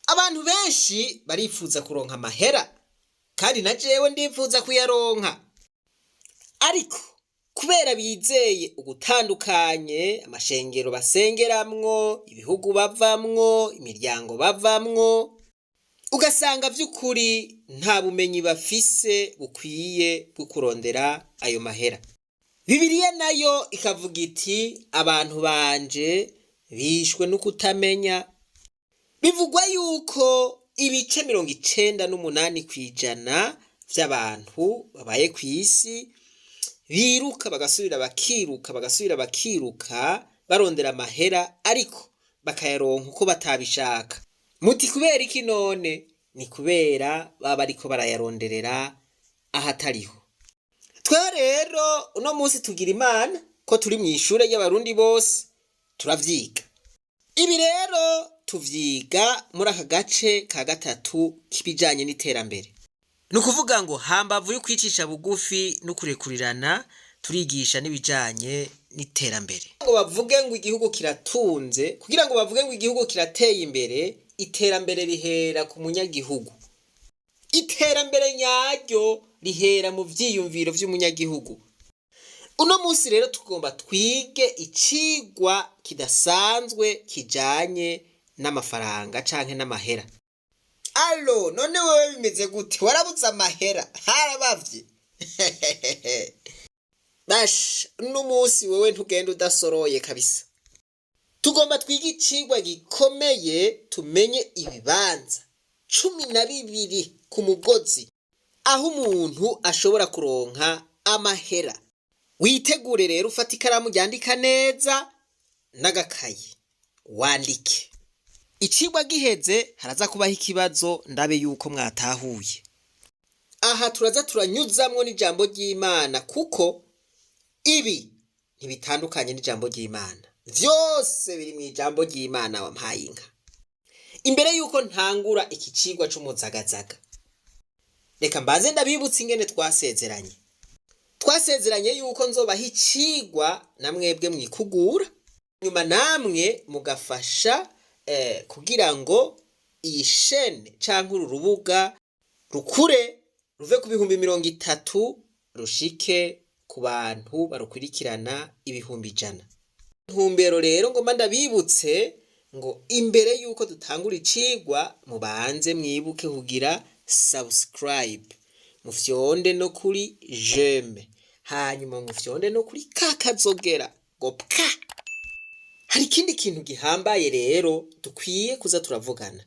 Abantu benshi barifuza kuronka amahera, kandi na jewe ndifuza kuyaronka, ariko kubera bizeye ugutandukanye, amashengero basengeramwo, ibihugu bavamwo, imiryango bavamwo, ugasanga vy'ukuri nta bumenyi bafise bukwiye bwo kurondera ayo mahera. Bibiliya nayo ikavuga iti: "Abantu banje bishwe no kutamenya." Bivugwa yuko ibice 98% vy'abantu babaye kw'isi biruka, bagasubira bakiruka, bagasubira bakiruka, barondera amahera, ariko bakayaronka uko batabishaka. Muti: "Kubera iki none?" Ni kubera baba bariko barayaronderera ahatariho. Twe rero uno munsi tugira Imana ko turi mw'ishure ry'Abarundi bose, turavyiga. Ibi rero tuvyiga muri aka gace ka gatatu k'ibijanye n'iterambere. Ni ukuvuga ngo hambavu yo kwicisha bugufi no kurekurirana, turigisha n'ibijanye n'iterambere. Ngo bavuge ngo igihugu kiratunze, kugira ngo bavuge ngo igihugu kirateye imbere, iterambere rihera ku munyagihugu. Iterambere nyaryo rihera mu vyiyumviro vy'umunyagihugu. Uno munsi rero tugomba twige icigwa kidasanzwe kijanye n'amafaranga canke n'amahera. Allo, none wewe bimeze gute? Warabuze amahera? Harabavye basha. Uno munsi wewe ntugenda udasoroye kabisa. Tugomba twige icigwa gikomeye, tumenye ibibanza 12 ku mugozi aho umuntu ashobora kuronka amahera. Witegure rero, ufate ikaramu ryandika neza n'agakaye, wandike. Icigwa giheze haraza kubaho ikibazo, ndabe yuko mwatahuye. Aha turaza turanyuzamwo n'ijambo ry'Imana, kuko ibi ntibitandukanye n'ijambo ry'Imana, vyose biri mu ijambo ry'Imana. Wampaye inka. Imbere yuko ntangura iki cigwa c'umuzagazaga, reka mbanze ndabibutsa ingene twasezeranye. Twasezeranye yuko nzobaha icigwa na mwebwe mwikugura, nyuma namwe mugafasha kugira ngo iyi chaîne canke uru rubuga rukure, ruve ku 30,000 rushike ku bantu barukurikirana 100,000. Ntumbero rero ngomba ndabibutse ngo imbere yuko dutangura icigwa, mubanze mwibuke kugira subscribe, mufyonde no kuri j'aime, hanyuma mufyonde no kuri ka kazogera ngo pka. Hari ikindi kintu gihambaye rero dukwiye kuza turavugana.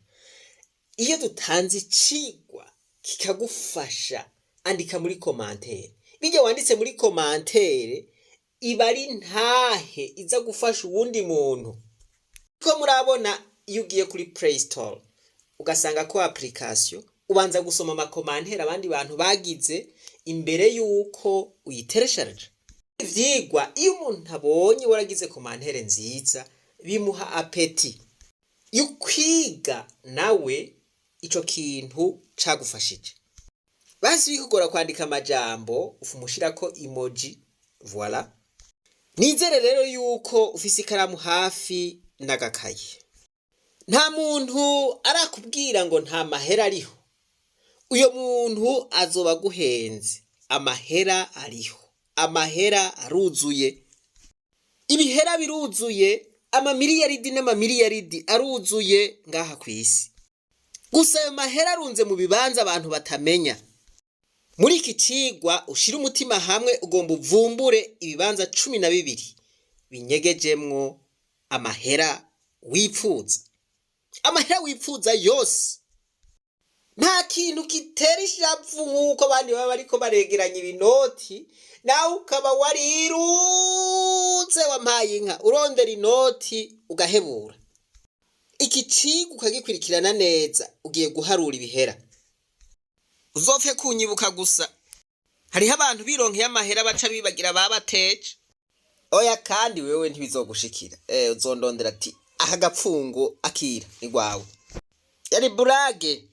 Iyo dutanze icigwa kikagufasha, andika muri commentaire. Bijya wanditse muri commentaire iba ari ntahe iza gufasha uwundi muntu. Ko murabona, iyo ugiye kuri Play Store ugasanga ko application, ubanza gusoma ama commentaires abandi bantu bagize imbere yuko uyiteresharije. Ivyigwa, iyo umuntu abonye waragize commentaire nziza, bimuha appétit yo kwiga nawe ico kintu cagufashije. Basi bikugora kwandika amajambo, ufuma ushirako emoji, voilà. Nizere rero yuko ufise ikaramu hafi n'agakaye. Nta muntu arakubwira ngo nta mahera ariho, uyo muntu azoba aguhenze. Amahera ariho, amahera aruzuye, ibihera biruzuye, amamiliyaridi n'amamiliyaridi aruzuye ngaha ku isi. Gusa ayo mahera arunze mu bibanza abantu batamenya. Muri iki cigwa ushire umutima hamwe, ugomba uvumbure ibibanza 12 binyegejemwo amahera wipfuza, amahera wipfuza yose. Nta kintu gitera ishavu nk'uko abandi baba bariko baregeranya ibinoti, nawe ukaba warirutse, wampaye inka, urondera inoti ugahebura. Iki cigwa ukagikurikirana neza, ugiye guharura ibihera, uzopfe kunyibuka. Gusa hariho abantu bironkeye amahera baca bibagira babateje. Oya, kandi wewe ntibizogushikira. Uzondondera ati: "Aka gapfungo akira ni gwawe." Yari blague.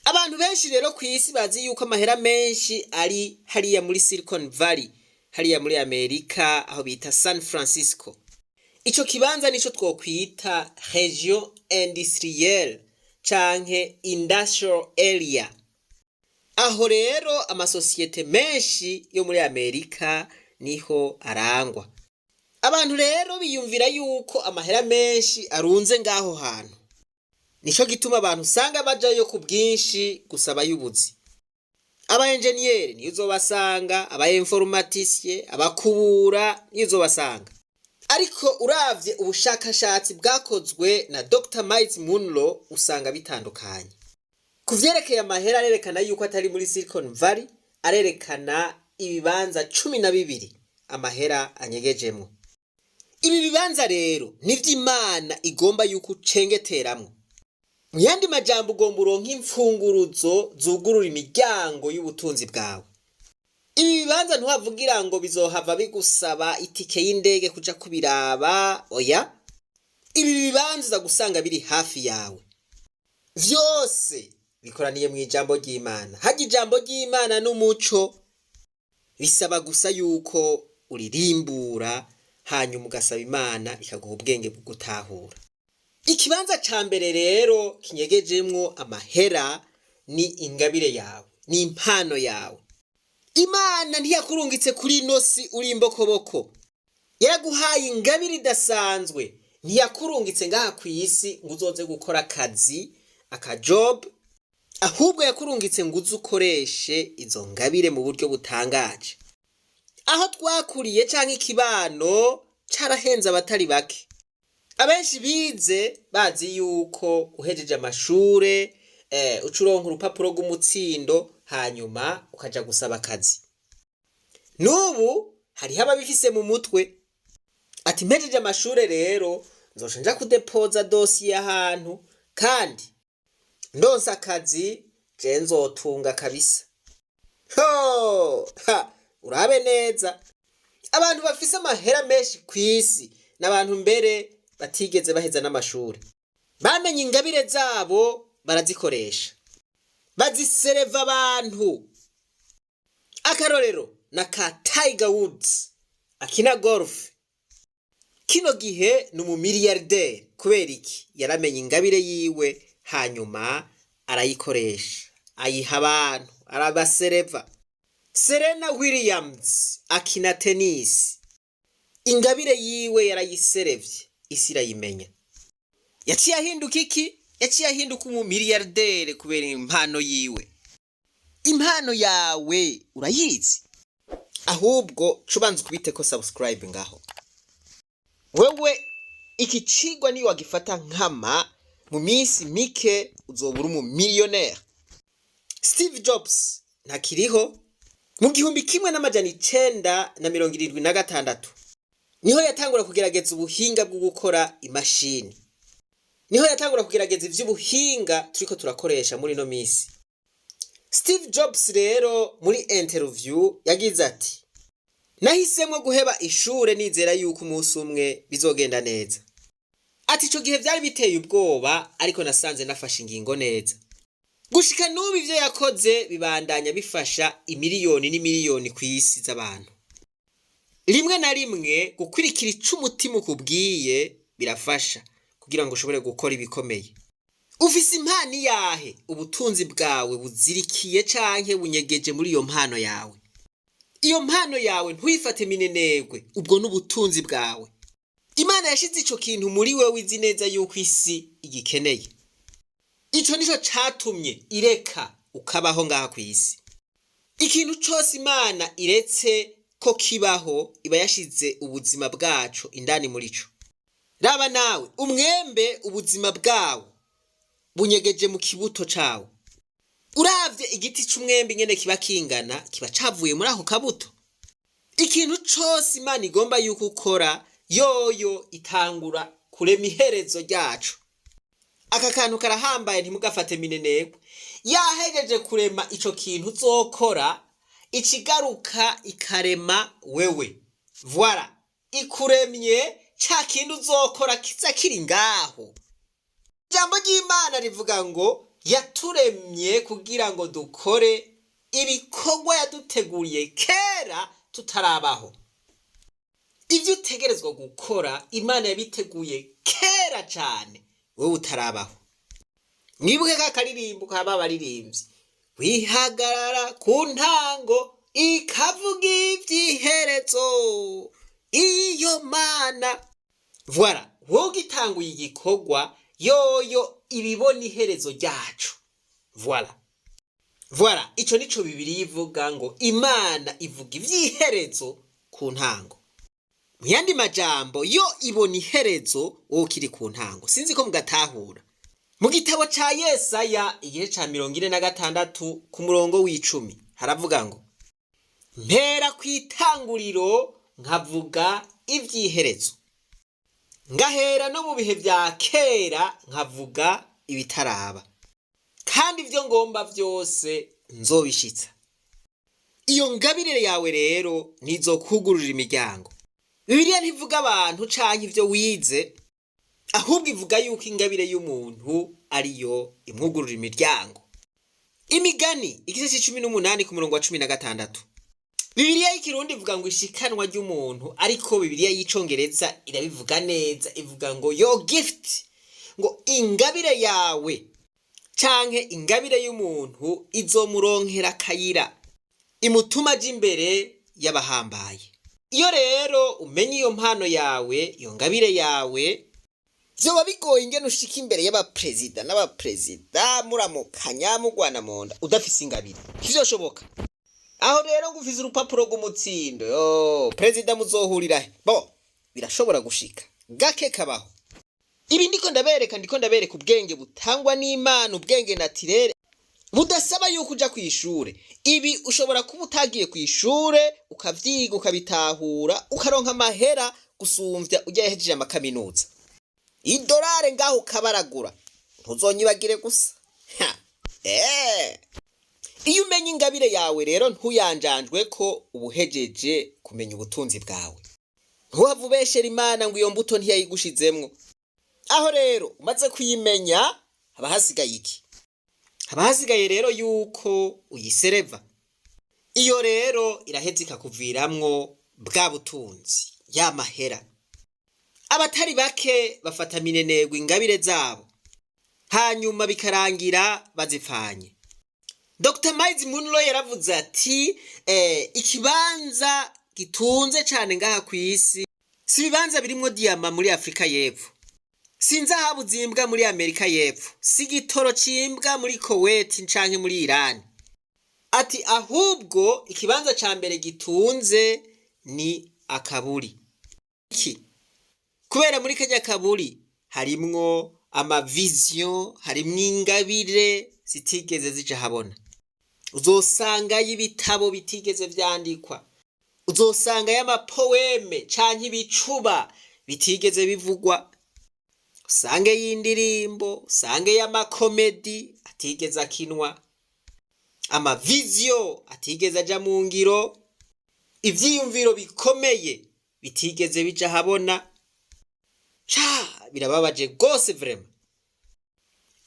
Abantu benshi rero ku isi bazi yuko amahera menshi ari hariya muri Silicon Valley, hariya muri Amerika aho bita San Francisco. Ico kibanza nico twokwita région industrielle. Canke industrial area. Aho rero amasosiyete menshi yo muri Amerika niho arangwa. Abantu rero biyumvira yuko amahera menshi arunze ngaho hantu. Nico gituma abantu usanga bajayo ku bwinshi gusabayo ubuzi. Aba enjeniyeri niyo uzobasanga, aba informaticiens, abakubura niyo uzobasanga. Ariko uravye ubushakashatsi bwakozwe na Dr Myles Munroe, usanga bitandukanye. Ku vyerekeye amahera, arerekana yuko atari muri Silicon Valley. Arerekana ibibanza 12 amahera anyegejemwo. Ibi bibanza rero nivyo Imana igomba yuko ucengeteramwo. Mu yandi majambo, ugomba uronke imfunguruzo zugurura imiryango y'ubutunzi bwawe. Ibi bibanza ntuhavugira ngo bizohava bigusaba itike y'indege kuja kubiraba, oya. Ibi bibanza uza gusanga biri hafi yawe. Vyose bikoraniye mu ijambo ry'Imana. Harya ijambo ry'Imana n'umuco, bisaba gusa yuko uririmbura, hanyuma ugasaba Imana ikaguha ubwenge bwo gutahura. Ikibanza ca mbere rero kinyegejemwo amahera ni ingabire yawe, ni impano yawe. Imana ntiyakurungitse kuri ino si uri imbokoboko. Yaraguhaye ingabire idasanzwe. Ntiyakurungitse ngaha ku isi ngo uzoze gukora akazi, akajob, ahubwo yakurungitse ngo uze ukoreshe izo ngabire mu buryo butangaje. Aho twakuriye canke ikibano carahenze abatari bake. Abenshi bize bazi yuko uhejeje amashure uca uronka urupapuro rw'umutsindo, hanyuma ukaja gusaba akazi. N'ubu hariho ababifise mu mutwe, ati mpejeje amashure rero nzoca nja kudepoza dosiye ahantu, kandi ndonse akazi je nzotunga kabisa. Ho ha, urabe neza, abantu bafise amahera menshi kw'isi n'abantu mbere batigeze baheza n'amashuri. Bamenye ingabire zabo, barazikoresha, bazisereva abantu. Akarorero na ka Tiger Woods akina golf. Kino gihe ni umumiliyarderi. Kubera iki? Yaramenye ingabire yiwe, hanyuma arayikoresha, ayiha abantu, arabasereva. Serena Williams akina tenisi. Ingabire yiwe yarayiserevye, isi irayimenya. Yaciye ahinduka iki? Yaciye ahinduka umumiliyardere kubera impano yiwe. Impano yawe urayizi? Ahubwo cubanza ukubiteko subscribe ngaho. Wewe iki cigwa niyo wagifata nkama, mu minsi mike uzoba uri umumiliyoneri. Steve Jobs ntakiriho. Mu 1976 niho yatangura kugerageza ubuhinga bwo gukora imashini, niho yatangura kugerageza ivy'ubuhinga turiko turakoresha muri ino misi. Steve Jobs rero muri interview yagize ati: "Nahisemwo guheba ishure nizera yuko umunsi umwe bizogenda neza." Ati ico gihe vyari biteye ubwoba, ariko nasanze nafashe ingingo neza. Gushika n'ubu ivyo yakoze bibandanya bifasha imiliyoni n'imiliyoni kw'isi z'abantu. Rimwe na rimwe gukurikira ico umutima ukubwiye birafasha kugira ngo ushobore gukora ibikomeye. Ufise impano iyahe? Ubutunzi bwawe buzirikiye canke bunyegeje muri iyo mpano yawe. Iyo mpano yawe ntuyifate minenegwe, ubwo n'ubutunzi bwawe. Imana yashize ico kintu muri wewe, izi neza yuko isi igikeneye. Ico nico catumye ireka ukabaho ngaha kw'isi. Ikintu cose Imana iretse ko kibaho, iba yashize ubuzima bwaco indani muri co. Raba nawe umwembe, ubuzima bwawo bunyegeje mu kibuto cawo. Uravye igiti c'umwembe ingene kiba kingana, kiba cavuye muri ako kabuto. Ikintu cose Imana igomba yuko ukora, yoyo itangura kurema iherezo ryaco. Aka kantu karahambaye, ntimugafate minenegwe. Yahejeje kurema ico kintu uzokora, ikigaruka ikarema wewe. Voilà, ikuremye ca kintu uzokora kiza kiri ngaho. Ijambo ry'Imana rivuga ngo yaturemye kugira ngo dukore ibikorwa yaduteguriye kera tutarabaho. Ibyo utegerezwa gukora, Imana yabiteguye kera cyane wowe utarabaho. Mwibuke ka karirimbo kaba baririmbyi: "Wihagarara ku ntango ikavuga ivy'iherezo iyo Mana." Voilà, wowe ugitanguye igikorwa, yoyo ibibona iherezo ryacu. Voilà, voilà, ico nico Bibiliya ivuga ngo Imana ivuga ivy'iherezo ku ntango. Mu yandi majambo, yo ibona iherezo wowe ukiri ku ntango. Sinzi ko mugatahura. Mu gitabo ca Yesaya, igice ca 46, ku murongo w'10, haravuga ngo: "Mpera ku itanguriro nkavuga ivy'iherezo, ngahera no mu bihe vya kera nkavuga ibitaraba, kandi ivyo ngomba vyose nzobishitsa." Iyo ngabire yawe rero nizokugururira imiryango. Bibiliya ntivuga abantu canke ivyo wize, ahubwo ivuga yuko ingabire y'umuntu ariyo imwugurura imiryango. Imigani, igice c'18, ku murongo wa 16. Bibiliya y'Ikirundi ivuga ngo ishikanwa ry'umuntu, ariko Bibiliya y'Icongereza irabivuga neza, ivuga ngo "your gift", ngo ingabire yawe canke ingabire y'umuntu izomuronkera akayira, imutuma aja imbere y'abahambaye. Iyo rero umenye iyo mpano yawe, iyo ngabire yawe, vyoba bigoye ingene ushika imbere y'abaperezida n'abaperezida, muramukanya, mugwana mu nda, udafise ingabire. Ntivyoshoboka. Aho rero ngo ufise urupapuro rw'umutsindo, yo perezida muzohurirahe? Bo birashobora gushika gake, kabaho. Ibi ndiko ndabereka ubwenge butangwa n'Imana, ubwenge naturel budasaba yuko uja kw'ishure. Ibi ushobora kuba utagiye kw'ishure, ukavyiga, ukabitahura, ukaronka amahera gusumvya ujya yahejeje amakaminuza. Idolare ngaho ukabaragura. Ntuzonyibagire gusa. Ha, Iyo umenya ingabire yawe rero, ntuyanjanjwe ko ubuhejeje kumenya ubutunzi bwawe. Ntuhave ubeshera Imana ngo iyo mbuto ntiyayigushizemwo. Aho rero umaze kuyimenya, haba hasigaye iki? Haba hasigaye rero yuko uyisereva. Iyo rero iraheza ikakuviramwo bwa butunzi, ya mahera. Abatari bake bafata minenegwa ingabire zabo, hanyuma bikarangira bazipfanye. Dr Miles Munroe yaravuze ati: "Ikibanza gitunze cane ngaha ku isi si ibibanza birimwo diyama muri Afurika y'Epfo, si inzahabu zimbwa muri Amerika y'Epfo, si igitoro cimbwa muri Koweti canke muri Irani." Ati: "Ahubwo ikibanza ca mbere gitunze ni akaburi." Iki? Kubera muri karya kaburi harimwo amavision, harimwo ingabire zitigeze zija habona. Uzosangayo ibitabo bitigeze vyandikwa, uzosangayo amapoème canke ibicuba bitigeze bivugwa, usangeyo indirimbo, usangeyo amacomédie atigeze akinwa, amavision atigeze aja mu ngiro, ivyiyumviro bikomeye bitigeze bija habona. Ca birababaje rwose, vraiment.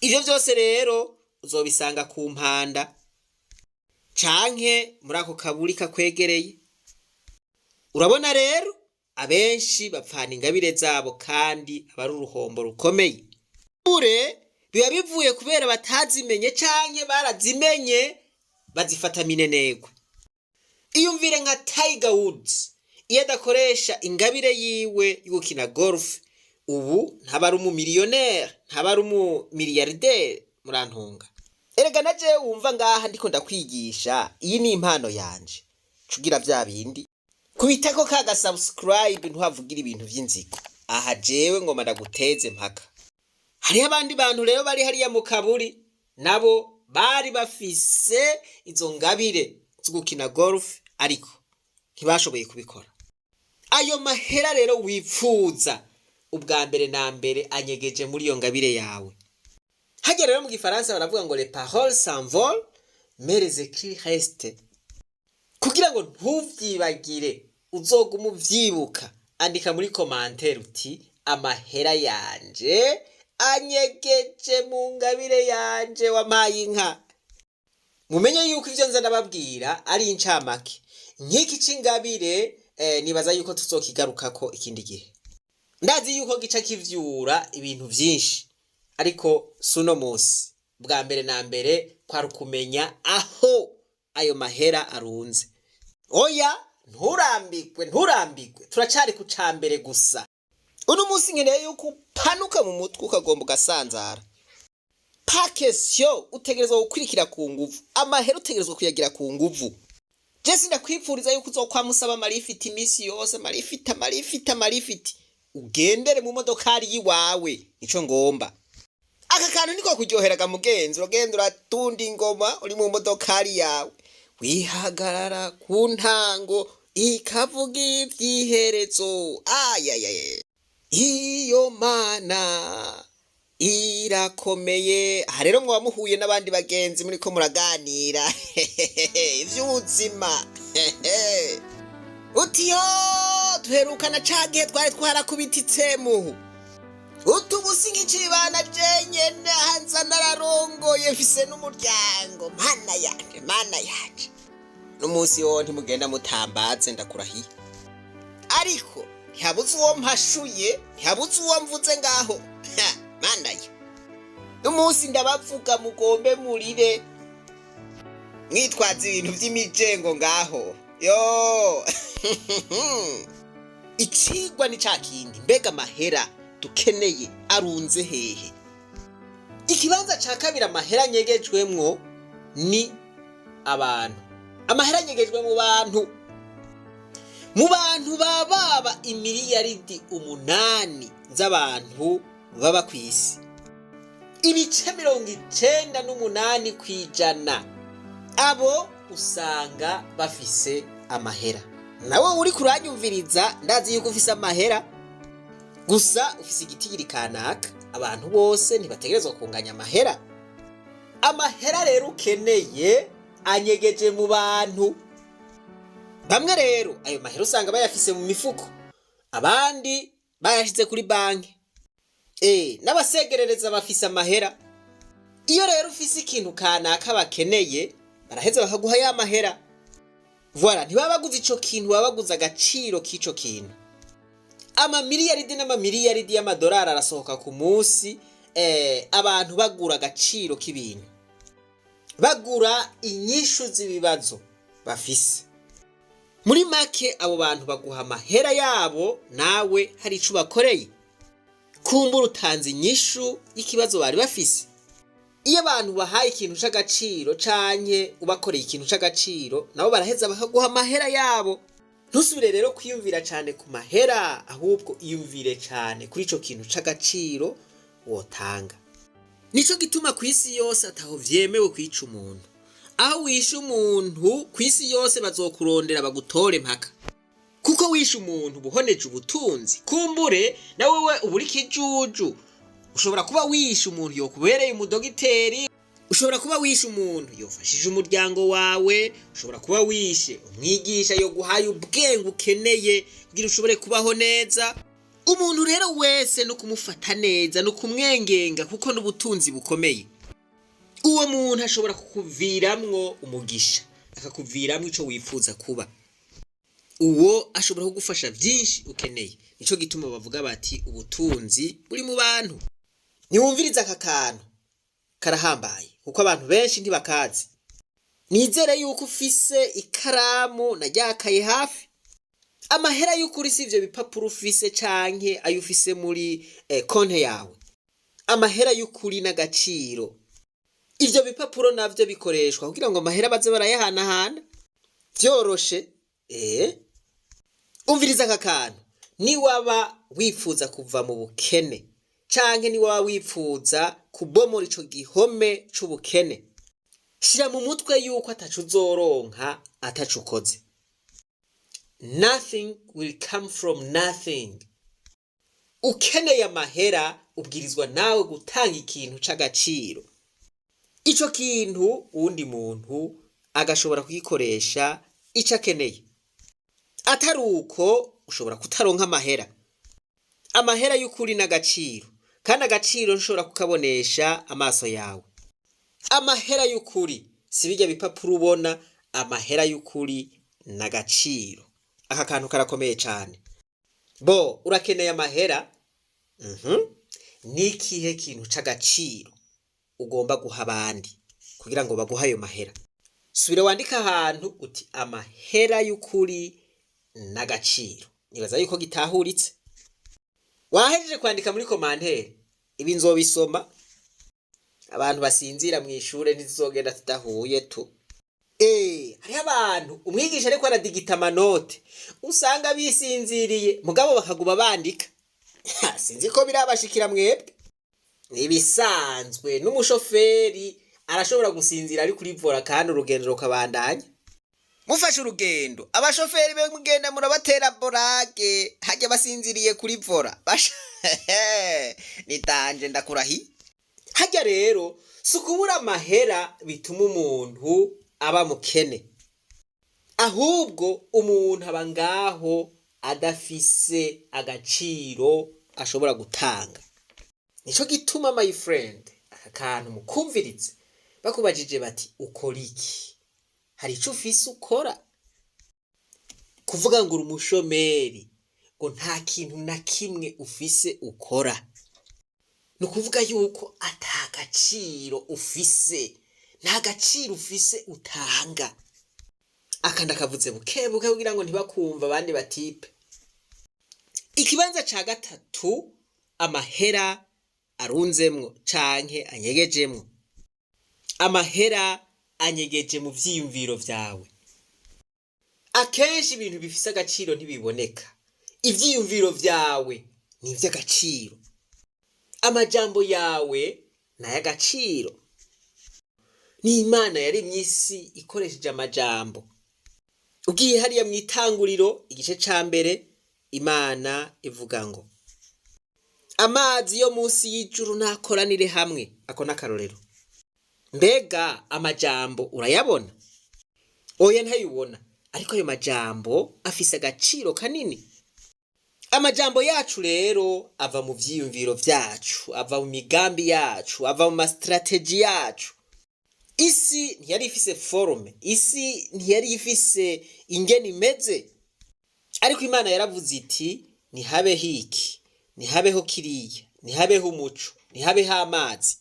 Ivyo vyose rero uzobisanga ku mpanda canke muri ako kaburi kakwegereye. Urabona rero, abenshi bapfana ingabire zabo, kandi aba ari uruhombo rukomeye. Bure biba bivuye kubera batazimenye canke barazimenye bazifata minenegwe. Iyumvire nka Tiger Woods: iyo adakoresha ingabire yiwe yo gukina golf, ubu ntaba ari umumiliyoneri, ntaba ari umumiliyarderi. Murantunga. Erega na jewe wumva ngaha ndiko ndakwigisha, iyi ni impano yanje. Cugira vya bindi, kubitako kaga subscribe, ntuhavugira ibintu vy'inzigo. Aha jewe ngoma ndaguteze mpaka. Hariho abandi bantu rero bari hariya mu kaburi, nabo bari bafise izo ngabire zo gukina golf, ariko ntibashoboye kubikora. Ayo mahera rero wipfuza, ubwa mbere na mbere anyegeje muri iyo ngabire yawe. Hajya rero mu Gifaransa baravuga ngo "Les paroles s'envolent, mais les écrits restent." Kugira ngo ntuvyibagire, uzoguma uvyibuka, andika muri commentaire uti: "Amahera yanje anyegeje mu ngabire yanje wampaye inka." Mumenye yuko ivyo nza ndababwira ari incamake. Nk'iki c'ingabire, nibaza yuko tuzokigarukako ikindi gihe. Ndazi yuko gica kivyura ibintu vyinshi, ariko suno musi. Bwa mbere na mbere kwari ukumenya aho ayo mahera arunze. Oya, nturambikwe, nturambikwe, turacari ku ca mbere gusa. Uno munsi nkeneye yuko upanuka mu mutwe, ukagomba ugasanzara. Pakesiyo utegerezwa gukurikira ku nguvu. Amahera utegerezwa kuyagira ku nguvu. Je sindakwipfuriza yuko uzokwamusaba amarifiti iminsi yose, amarifiti, amarifiti, amarifiti. Ugendere mu modokari yiwawe, nico ngomba. Aka kantu niko kuryoheraga, mugenzi. Uragenda uratunda ingoma uri mu modokari yawe, wihagarara ku ntango ikavuga ivy'iherezo. Ayayaya, iyo Mana irakomeye. Aha rero mwaba muhuye n'abandi bagenzi, muriko muraganira ivy'ubuzima. Uti: "Yo, duherukana ca gihe twari twarakubititse muhu." Uti: "Ubu sinkicibana jenyene, hanza nararongoye, mfise n'umuryango. Mana yanje, Mana yanje!" N'umunsi wo ntimugenda mutambaze, ndakurahiye. Ariko ntihabuze uwo mpashuye, ntihabuze uwo mvuze ngaho. Ha, Mana ye! N'umunsi ndabavuga, mugombe murire, mwitwaza ibintu vy'imijengo ngaho. Yo, icigwa ni ca kindi: mbega amahera dukeneye arunze hehe? Ikibanza ca kabiri amahera anyegejwemwo ni abantu. Amahera anyegejwe mu bantu, mu bantu bababa imiliyaridi 8 z'abantu baba ku isi. 98% abo usanga bafise amahera. Nawe uri kuranyumviriza, ndazi yuko ufise amahera, gusa ufise igitigiri kanaka. Abantu bose ntibategerezwa kunganya amahera. Amahera rero ukeneye anyegeje mu bantu. Bamwe rero ayo mahera usanga bayafise mu mifuko, abandi bayashize kuri banki, n'abasegerereza bafise amahera. Iyo rero ufise ikintu kanaka bakeneye, baraheza bakaguha ya mahera. Voilà, ntibaba baguze ico kintu, baba baguze agaciro k'ico kintu. Amamiliyaridi n'amamiliyaridi y'amadolari arasohoka ku munsi, abantu bagura agaciro k'ibintu, bagura inyishu z'ibibazo bafise. Muri make, abo bantu baguha amahera yabo nawe hari ico bakoreye. Kumbura utanze inyishu y'ikibazo bari bafise. Iyo abantu bahaye ikintu c'agaciro canke ubakoreye ikintu c'agaciro, nabo baraheza bakaguha amahera yabo. Ntusubire rero kwiyumvira cane ku mahera, ahubwo iyumvire cane kuri ico kintu c'agaciro wotanga. Nico gituma ku isi yose ataho vyemewe kwica umuntu. Aho wishe umuntu ku isi yose, bazokurondera bagutore mpaka, kuko wishe umuntu buhoneje ubutunzi. Kumbure na wewe uba uri kijuju. Ushobora kuba wishe umuntu yokubereye umudogiteri, ushobora kuba wishe umuntu yofashije umuryango wawe, ushobora kuba wishe umwigisha yoguhaye ubwenge ukeneye kugira ushobore kubaho neza. Umuntu rero wese no kumufata neza no kumwengenga, kuko n'ubutunzi bukomeye. Uwo muntu ashobora kukuviramwo umugisha, akakuviramwo ico wifuza kuba. Uwo ashobora kugufasha vyinshi ukeneye. Nico gituma bavuga bati: "Ubutunzi buri mu bantu." Ntiwumviriza, aka kantu karahambaye kuko abantu benshi ntibakazi. Nizere yuko ufise ikaramu na ryakaye hafi. Amahera y'ukuri si ivyo bipapuro ufise canke ayo ufise muri konte yawe. Amahera y'ukuri n'agaciro. Ivyo bipapuro navyo bikoreshwa kugira ngo amahera baze barayahanahana vyoroshe. Umviriza aka kantu: niwaba wifuza kuva mu bukene canke niwaba wifuza kubomora ico gihome c'ubukene, shira mu mutwe yuko ataco uzoronka ataco ukoze. Nothing will come from nothing. Ukeneye amahera, ubwirizwa nawe gutanga ikintu c'agaciro. Ico kintu uwundi muntu agashobora kugikoresha ico akeneye. Atari uko, ushobora kutaronka amahera. Amahera y'ukuri n'agaciro, kandi agaciro ntushobora kukabonesha amaso yawe. Amahera y'ukuri si birya bipapuro ubona. Amahera y'ukuri n'agaciro. Aka kantu karakomeye cane. Bo urakeneye amahera? Ni ikihe kintu c'agaciro ufise? ugomba guha abandi kugira ngo baguhe ayo mahera. Subira wandike ahantu uti amahera y'ukuri n'agaciro. Nibaza yuko gitahuritse. Wahejeje kwandika muri commentaire, ibi nzobisoma. Abantu basinzira mu ishure ntizizogenda tudahuye tu. Hariho abantu umwigisha ariko aradigita amanote usanga bisinziriye, mugabo bakaguma bandika. Sinzi ko birabashikira mwebwe. Ibisanzwe n'umushoferi arashobora gusinzira ari kuri volant kandi urugendo rukabandanya. Mufashe urugendo, abashoferi be mugenda murabatera blague, hajya basinziriye kuri volant. Nitanje ndakurahi. Hajya rero si ukubura amahera bituma umuntu aba mukene, ahubwo umuntu aba ngaho adafise agaciro ashobora gutanga. Nico gituma, my friend, aka kantu mukumvirize, bakubajije bati ukora iki, hari ico ufise ukora? Kuvuga ngo uri umushomeri, ngo nta kintu na kimwe ufise ukora, ni ukuvuga yuko ata gaciro ufise, nta gaciro ufise utanga. Aka ndakavuze buke buke kugira ngo ntibakumva abandi batipe. Ikibanza ca gatatu amahera arunzemwo canke anyegejemwo, amahera anyegeje mu vyiyumviro vyawe. Akenshi ibintu bifise agaciro ntibiboneka. Ivyiyumviro vyawe ni ivy'agaciro, amajambo yawe ni ay'agaciro. N'Imana yaremye isi ikoresheje amajambo. Ugiye hariya mw'itanguriro igice ca mbere, Imana ivuga ngo amazi yo munsi y'ijuru nakoranire hamwe. Ako n'akarorero. Mbega amajambo urayabona? Oya, ntayubona, ariko ayo majambo afise agaciro kanini. Amajambo yacu rero ava mu vyiyumviro vyacu, ava mu migambi yacu, ava mu ma stratégies yacu. Isi ntiyari ifise forme, isi ntiyari ifise ingene imeze, ariko Imana yaravuze iti ntihabeho iki, ntihabeho kiriya, ntihabeho umuco, ntihabeho amazi.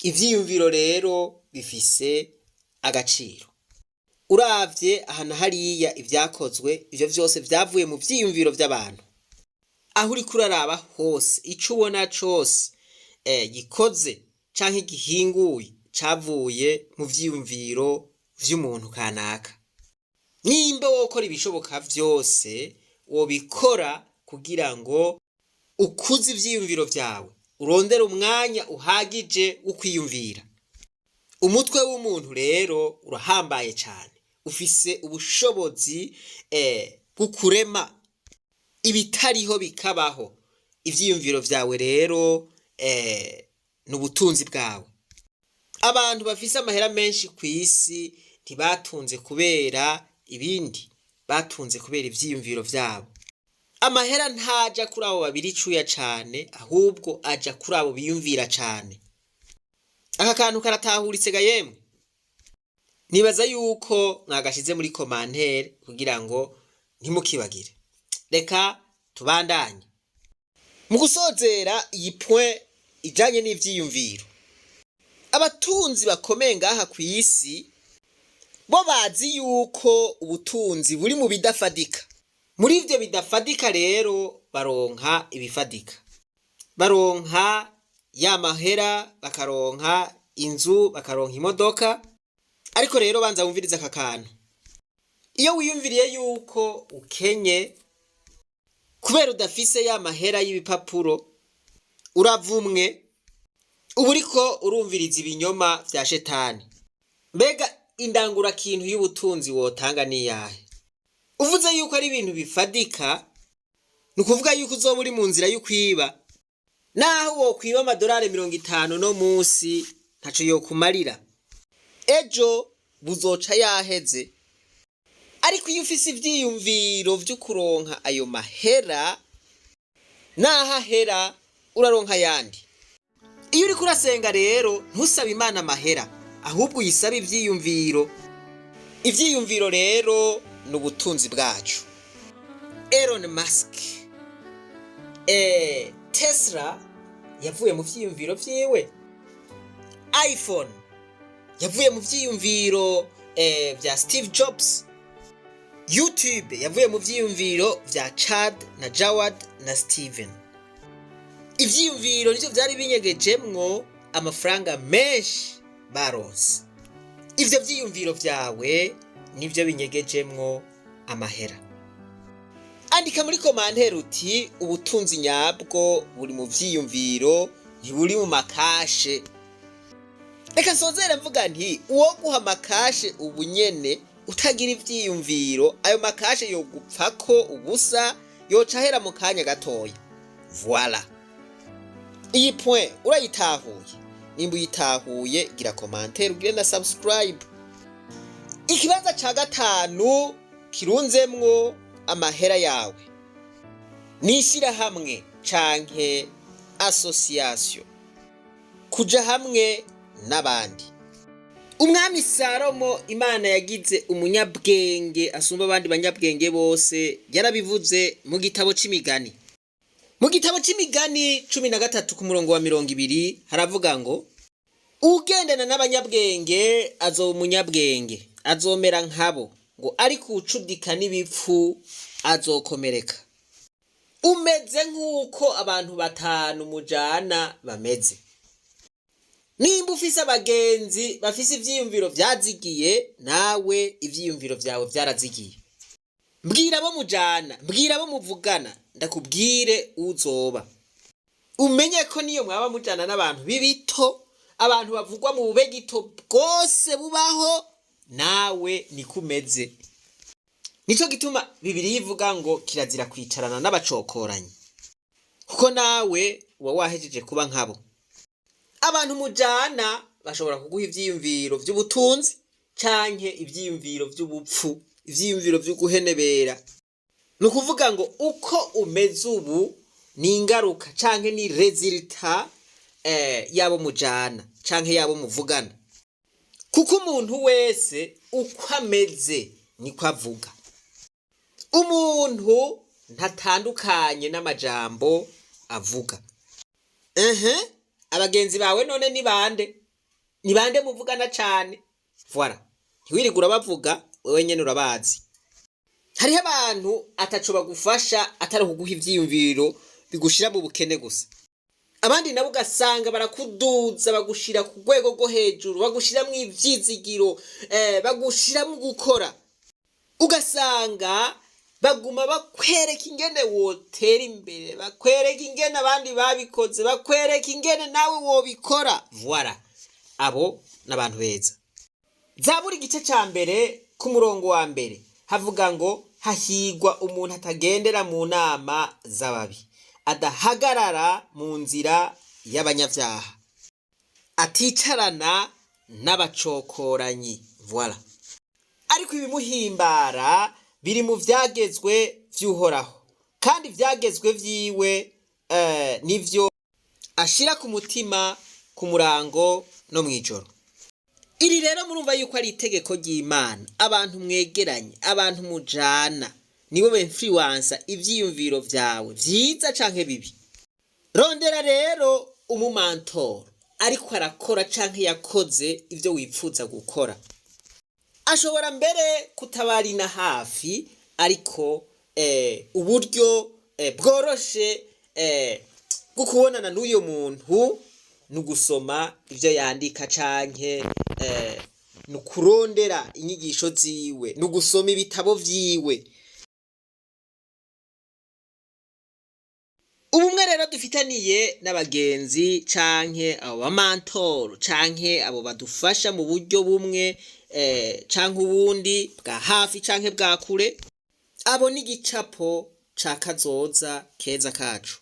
Ivyiyumviro rero bifise agaciro. Uravye aha na hariya ivyakozwe, ivyo vyose vyavuye mu vyiyumviro vy'abantu. Aho uriko uraraba hose, ico ubona cose gikoze canke gihinguye cavuye mu vyiyumviro vy'umuntu kanaka. Nimba wokora ibishoboka vyose, wobikora kugira ngo ukuze ivyiyumviro vyawe, urondere umwanya uhagije wo kwiyumvira. Umutwe w'umuntu rero urahambaye cane, ufise ubushobozi bwo kurema ibitariho bikabaho. Ivyiyumviro vyawe rero ni ubutunzi bwawe. Abantu bafise amahera menshi kw'isi ntibatunze kubera ibindi, batunze kubera ivyiyumviro vyabo. Amahera ntaja kuri abo babiri icuya cane, ahubwo aja kuri abo biyumvira cane. Aka kantu karatahuritse ga yemwe? Nibaza yuko mwagashize muri commentaire kugira ngo ntimukibagire. Reka tubandanye. Mu gusozera iyi point ijanye n'ivyiyumviro, abatunzi bakomeye ngaha kw'isi bo bazi yuko ubutunzi buri mu bidafadika. Muri ivyo bidafadika rero baronka ibifadika, baronka ya mahera, bakaronka inzu, bakaronka imodoka. Ariko rero banza wumvirize aka kantu: iyo wiyumviriye yuko ukenye kubera udafise ya mahera y'ibipapuro, uravumwe, uba uriko urumviriza ibinyoma vya shetani. Mbega indangurakintu y'ubutunzi wotanga niyahe? Uvuze yuko ari ibintu bifadika, ni ukuvuga yuko uzoba uri mu nzira y'ukwiba. Naho wokwiba amadolari 50 no munsi, ntaco yokumarira, ejo buzoca yaheze. Ariko iyo ufise ivyiyumviro vyo kuronka ayo mahera, naho ahera uraronka ayandi. Iyo uriko urasenga rero, ntusabe Imana amahera, ahubwo uyisabe ivyiyumviro. Ivyiyumviro rero ni ubutunzi bwacu. Elon Musk, Tesla yavuye mu vyiyumviro vyiwe. iPhone yavuye mu vyiyumviro vya Steve Jobs. YouTube yavuye mu vyiyumviro vya Chad na Jawad na Steven. Ivyiyumviro nivyo vyari binyegejemwo amafaranga menshi baronse. Ivyo vyiyumviro vyawe nivyo binyegejemwo amahera. Andika muri commentaire uti: "Ubutunzi nyabwo buri mu vyiyumviro, ntiburi mu ma cash." Reka nsozere mvuga nti: uwo guha ama cash ubu nyene utagira ivyiyumviro, ayo ma cash yogupfako ubusa, yoca ahera mu kanya gatoya. Voilà, iyi point urayitahuye? Nimba uyitahuye, gira commentaire, ugire na subscribe. Ikibanza ca gatanu kirunzemwo amahera yawe ni ishirahamwe canke association, kuja hamwe n'abandi. Umwami Salomo, Imana yagize umunyabwenge asumba abandi banyabwenge bose, yarabivuze mu gitabo c'Imigani. Mu gitabo c'Imigani 13 ku murongo wa 20 haravuga ngo: "Ugendana n'abanyabwenge azoba umunyabwenge, azomera nkabo," ngo "ariko ucudika n'ibipfu azokomereka." Umeze nk'uko abantu batanu mujana bameze. Nimba ufise abagenzi bafise ivyiyumviro vyazigiye, nawe ivyiyumviro vyawe vyarazigiye. Mbwira abo mujana, mbwira abo muvugana, ndakubwire uzoba. Umenye ko niyo mwaba mujana n'abantu b'ibito, abantu bavugwa mu bube gito bwose bubaho, nawe niko umeze. Nico gituma Bibiliya ivuga ngo kirazira kwicarana n'abacokoranyi, kuko nawe uba wahejeje kuba nkabo. Abantu mujana bashobora kuguha ivyiyumviro vy'ubutunzi canke ivyiyumviro vy'ubupfu, ivyiyumviro vy'uguhenebera. Ni ukuvuga ngo uko umeze ubu ni ingaruka canke ni résultat yabo mujana canke yabo muvugana, kuko umuntu wese uko ameze niko avuga. Umuntu ntatandukanye n'amajambo avuga. Ehe, abagenzi bawe none ni bande? Ni bande muvugana cane? Voilà, ntiwirigura urabavuga, wewe nyene urabazi. Hariho abantu ataco bagufasha atari ukuguha ivyiyumviro bigushira mu bukene gusa. Abandi nabo ugasanga barakuduza, bagushira ku rwego rwo hejuru, bagushiramwo ivyizigiro, bagushiramwo gukora, ugasanga baguma bakwereka ingene wotera imbere, bakwereka ingene abandi babikoze, bakwereka ingene nawe wobikora. Voilà, abo n'abantu beza. Zaburi igice ca mbere ku murongo wa mbere havuga ngo: "Hahigwa umuntu atagendera mu nama z'ababi, adahagarara mu nzira y'abanyabyaha, aticarana n'abacokoranyi." Voilà, ariko ibimuhimbara biri mu vyagezwe vy'Uhoraho, kandi ivyagezwe vyiwe nivyo ashira ku mutima ku murango no mw'ijoro. Iri rero murumva yuko ari itegeko ry'Imana. Abantu mwegeranye, abantu mujana, nibo bemfluwansa ivyiyumviro vyawe vyiza canke bibi. Rondera rero umu mentor ariko arakora canke yakoze ivyo wipfuza gukora. Ashobora mbere kutabari na hafi, ariko uburyo bworoshe bwo kubonana n'uyo muntu ni ugusoma ivyo yandika canke ni ukurondera inyigisho ziwe, ni ugusoma ibitabo vyiwe. Ubumwe rero dufitaniye n'abagenzi canke abo ba mentor canke abo badufasha mu buryo bumwe canke ubundi, bwa hafi canke bwa kure, abo ni igicapo ca kazoza keza kacu.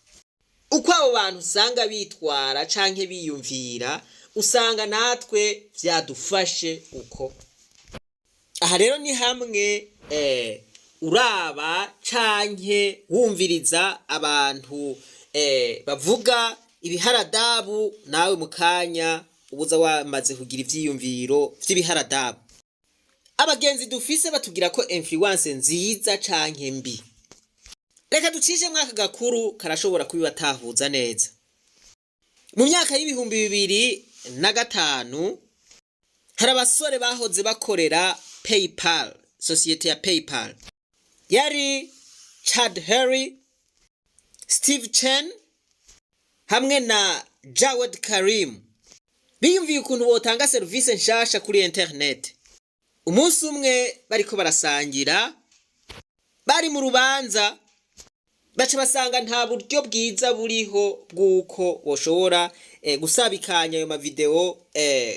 Uko abo bantu usanga bitwara canke biyumvira, usanga natwe vyadufashe uko. Aha rero ni hamwe uraba canke wumviriza abantu bavuga ibiharadabu, nawe mu kanya ubuza wamaze kugira ivyiyumviro vy'ibiharadabu. Abagenzi dufise batubwira ko influence nziza canke mbi. Reka ducishemwo aka gakuru, karashobora kubibatahuza neza. Mu myaka y'ibihumbi bibiri 2005, hari abasore bahoze bakorera PayPal, sosiyete ya PayPal. Yari Chad Hurley, Steve Chen hamwe na Jawed Karim. Biyumviye ukuntu botanga serivisi nshasha kuri internet. Umunsi umwe bariko barasangira, bari mu rubanza, baca basanga nta buryo bwiza buriho bw'uko boshobora gusabikanya ayo mavideo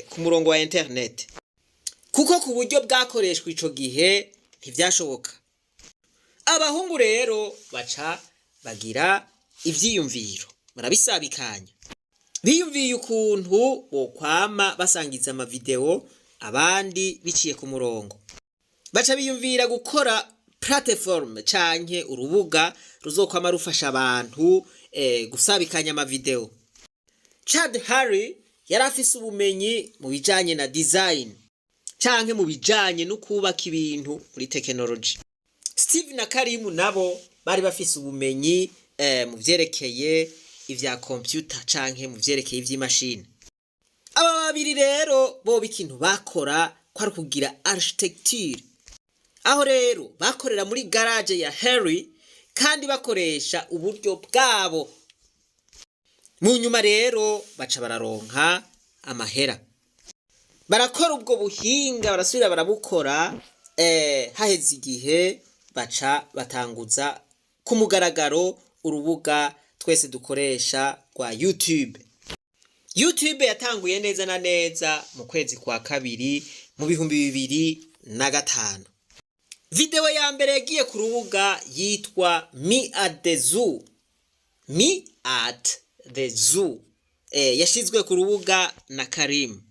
ku murongo wa internet, kuko ku buryo bwakoreshwa ico gihe ntivyashoboka. Abahungu rero baca bagira ivyiyumviro, barabisabikanya. Biyumviye ukuntu bokwama basangiza amavideo abandi biciye ku murongo. Baca biyumvira gukora plateforme canke urubuga ruzokwama rufasha abantu gusabikanya amavideo. Chad Hurley yari afise ubumenyi mu bijanye na design canke mu bijanye no kubaka ibintu muri tekinoloji. Steve na Karimu nabo bari bafise ubumenyi mu vyerekeye ivya computer canke mu vyerekeye ivy'imashini. Aba babiri rero boba ikintu bakora kwari kugira architecture. Aho rero bakorera muri garage ya Hurley kandi bakoresha uburyo bwabo. Mu nyuma rero baca bararonka amahera, barakora ubwo buhinga, barasubira barabukora. Haheze igihe baca batanguza ku mugaragaro urubuga twese dukoresha rwa YouTube. YouTube yatanguye neza na neza mu kwezi kwa kabiri mu 2005. Video ya mbere yagiye ku rubuga yitwa "Me at the Zoo". "Me at the Zoo" yashizwe ku rubuga na Karim.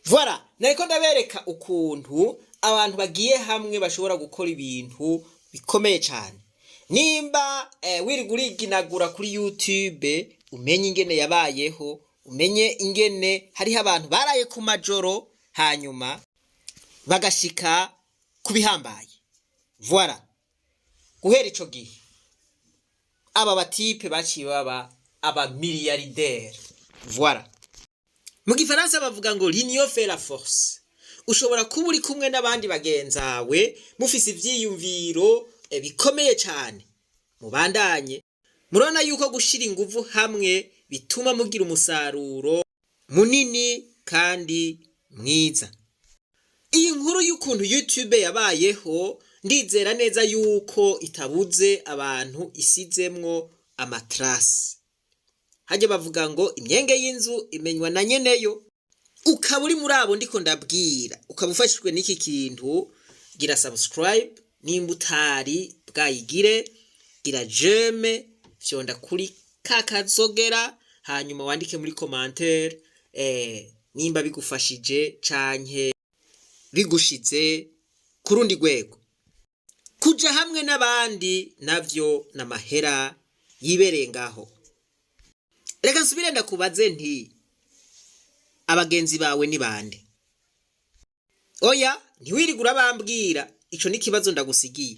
Voilà, nariko ndabereka ukuntu abantu bagiye hamwe bashobora gukora ibintu bikomeye cyane. Nimba wirirwa uriginagura kuri YouTube, umenye ingene yabayeho, umenye ingene hariho abantu baraye ku majoro hanyuma bagashika ku bihambaye. Voilà, guhera ico gihe aba batipe baciye baba aba milliardaire. Voilà, mu gifaransa bavuga ngo "l'union fait la force". Ushobora kuba uri kumwe n'abandi bagenzawe, mufise ivyiyumviro bikomeye cyane, mubandanye murabona yuko gushira inguvu hamwe bituma mugira umusaruro munini kandi mwiza. Iyi nkuru y'ukuntu YouTube yabayeho, ndizera neza yuko itabuze abantu isizemwo amatrasi. Hajya bavuga ngo imyenge y'inzu imenywa na nyeneyo. Ukaba uri muri abo ndiko ndabwira, ukaba ufashijwe n'iki kintu, gira subscribe nimba utari bwayigire, gira j'aime, fyonda kuri ka kazogera, hanyuma wandike muri commentaire nimba bigufashije canke bigushize ku rundi rwego. Kuja hamwe n'abandi navyo n'amahera yibereye ngaho. Reka nsubire ndakubaze nti: abagenzi bawe ni bande? Oya, ntiwirigura urabambwira, ico ni ikibazo ndagusigiye.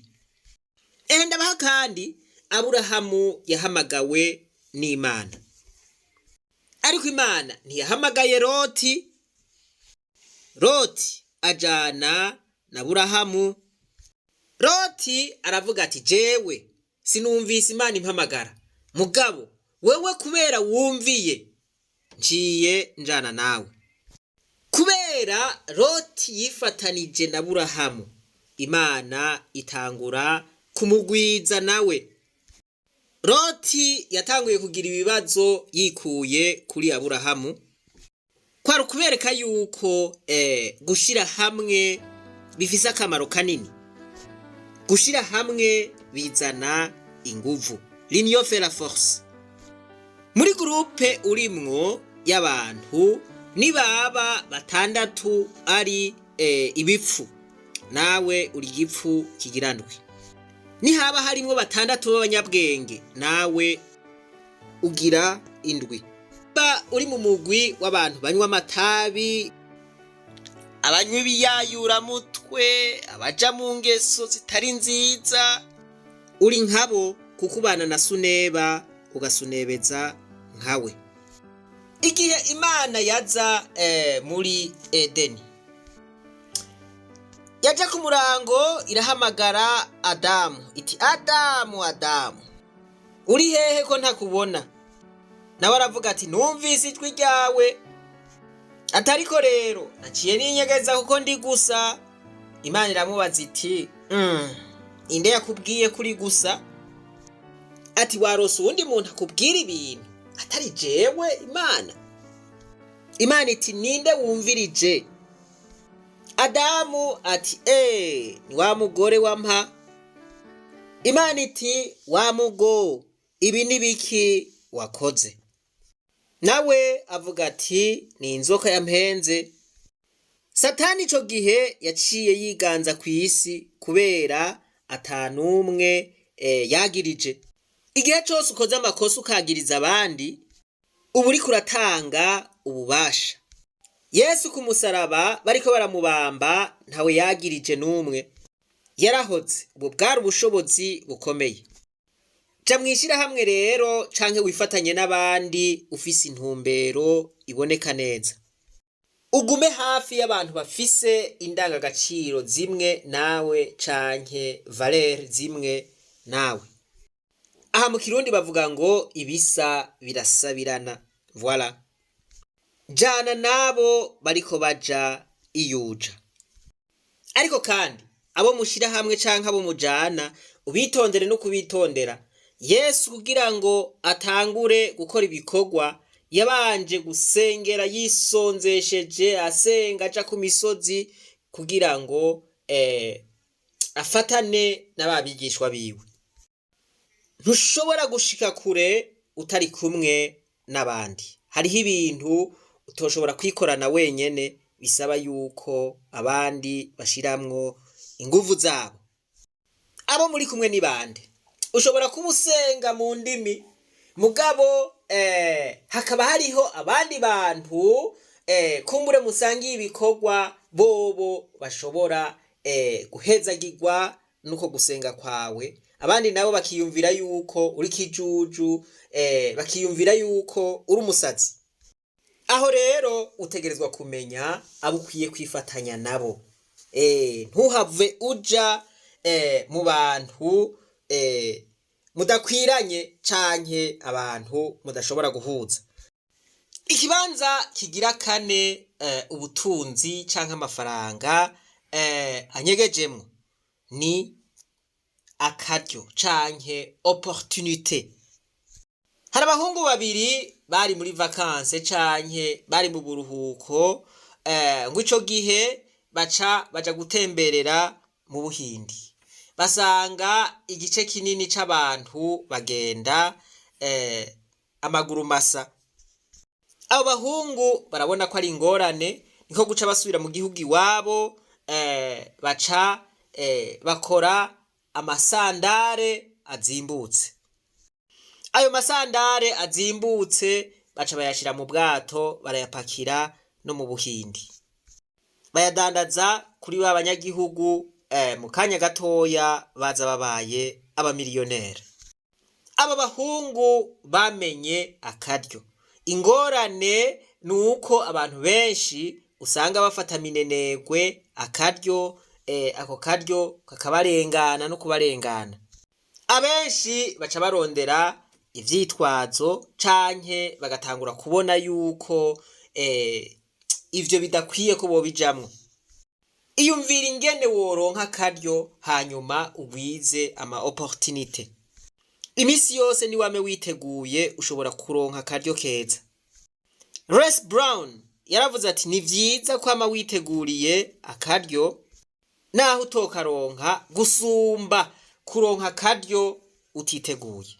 Ehe, ndabaha kandi. Aburahamu yahamagawe n'Imana, ariko Imana ntiyahamagaye Loti. Loti ajana na Burahamu. Loti aravuga ati: "Jewe sinumvise Imana impamagara, mugabo wewe kubera wumviye nciye njana nawe." Kubera Loti yifatanije na Burahamu, Imana itangura kumugwiza nawe. Loti yatanguye kugira ibibazo yikuye kuri Aburahamu. Kwari ukubereka yuko gushira hamwe bifise akamaro kanini. Gushira hamwe bizana inguvu, l'union fait la force. Muri groupe urimwo y'abantu, nibaba batandatu ari ibipfu, nawe uri igipfu kigira ndwi. Nihaba harimwo batandatu b'abanyabwenge, nawe ugira indwi. Ba uri mu mugwi w'abantu banywa amatabi, abanywa ibiyayuramutwe, abaja mu ngeso zitari nziza, uri nkabo, kuko ubana na suneba ugasunebeza nkawe. Igihe Imana yaza muri Edeni, yaje ku murango, irahamagara Adamu iti: "Adamu, Adamu, uri hehe ko ntakubona?" Nawe aravuga ati: "Numvise ijwi ryawe," atariko rero naciye ninyegeza kuko ndi gusa. Imana iramubaza iti: "Inde yakubwiye kuri gusa?" Ati: "Warose uwundi muntu akubwira ibintu atari jewe Imana?" Imana iti: "Ninde wumvirije?" Adamu ati: "Eee, ni wa mugore wampa." Imana iti: "Wa mugo, ibi ni biki wakoze?" Nawe avuga ati: "Ni inzoka yampenze." Satani ico gihe yaciye yiganza ku isi kubera atanumwe yagirije. Igihe cose ukoze amakosa ukagiriza abandi, uba uriko uratanga ububasha. Yesu ku musaraba bariko baramubamba, ntawe yagirije n'umwe, yarahoze. Ubu bwari ubushobozi bukomeye. Ja mw'ishirahamwe rero canke wifatanye n'abandi ufise intumbero iboneka neza. Ugume hafi y'abantu bafise indangagaciro zimwe nawe canke valeurs zimwe nawe. Aha mu Kirundi bavuga ngo ibisa birasabirana. Voilà. Jana nabo bariko baja iyuja. Ariko kandi abo mushira hamwe canke abo mujana, ubitondere no kubitondera. Yesu kugira ngo atangure gukora ibikorwa, yabanje gusengera yisonzesheje, asenga aja ku misozi kugira ngo afatane n'ababigishwa biwe. Ntushobora gushika kure utari kumwe n'abandi. Hariho ibintu utoshobora kwikorana wenyene, bisaba yuko abandi bashiramwo inguvu zabo. Abo muri kumwe ni bande? Ushobora kuba usenga mu ndimi, mugabo hakaba hariho abandi bantu kumbure musangiye ibikorwa, bobo bashobora guhezagirwa nuko gusenga kwawe, abandi nabo bakiyumvira yuko uri kijuju, bakiyumvira yuko uri umusazi. Aho rero utegerezwa kumenya abo ukwiye kwifatanya nabo. Ntuhave uja mu bantu mudakwiranye canke abantu mudashobora guhuza. Ikibanza kigira kane, ubutunzi canke amafaranga anyegejemwo, ni akaryo canke opportunité. Hari abahungu babiri bari muri vacances canke bari mu buruhuko, ngo ico gihe baca baja gutemberera mu Buhindi, basanga igice kinini c'abantu bagenda amaguru masa. Abo bahungu barabona ko ari ingorane, niko guca basubira mu gihugu iwabo, baca bakora amasandare azimbutse. Ayo masandare azimbutse baca bayashira mu bwato, barayapakira no mu Buhindi, bayadandaza kuri ba banyagihugu. Mu kanya gatoya baza babaye abamiliyoneri. Aba bahungu bamenye akaryo. Ingorane ni uko abantu benshi usanga bafata minenegwe akaryo, ako karyo kakabarengana no kubarengana. Abenshi baca barondera ivyitwazo canke bagatangura kubona yuko ivyo bidakwiye ko bobijamwo. Iyumvira ingene woronka akaryo, hanyuma ugwize ama opportunité. Imisi yose niwame witeguye, ushobora kuronka akaryo keza. Les Brown yaravuze ati: "Ni vyiza kwama witeguriye akaryo naho utokaronka, gusumba kuronka akaryo utiteguye."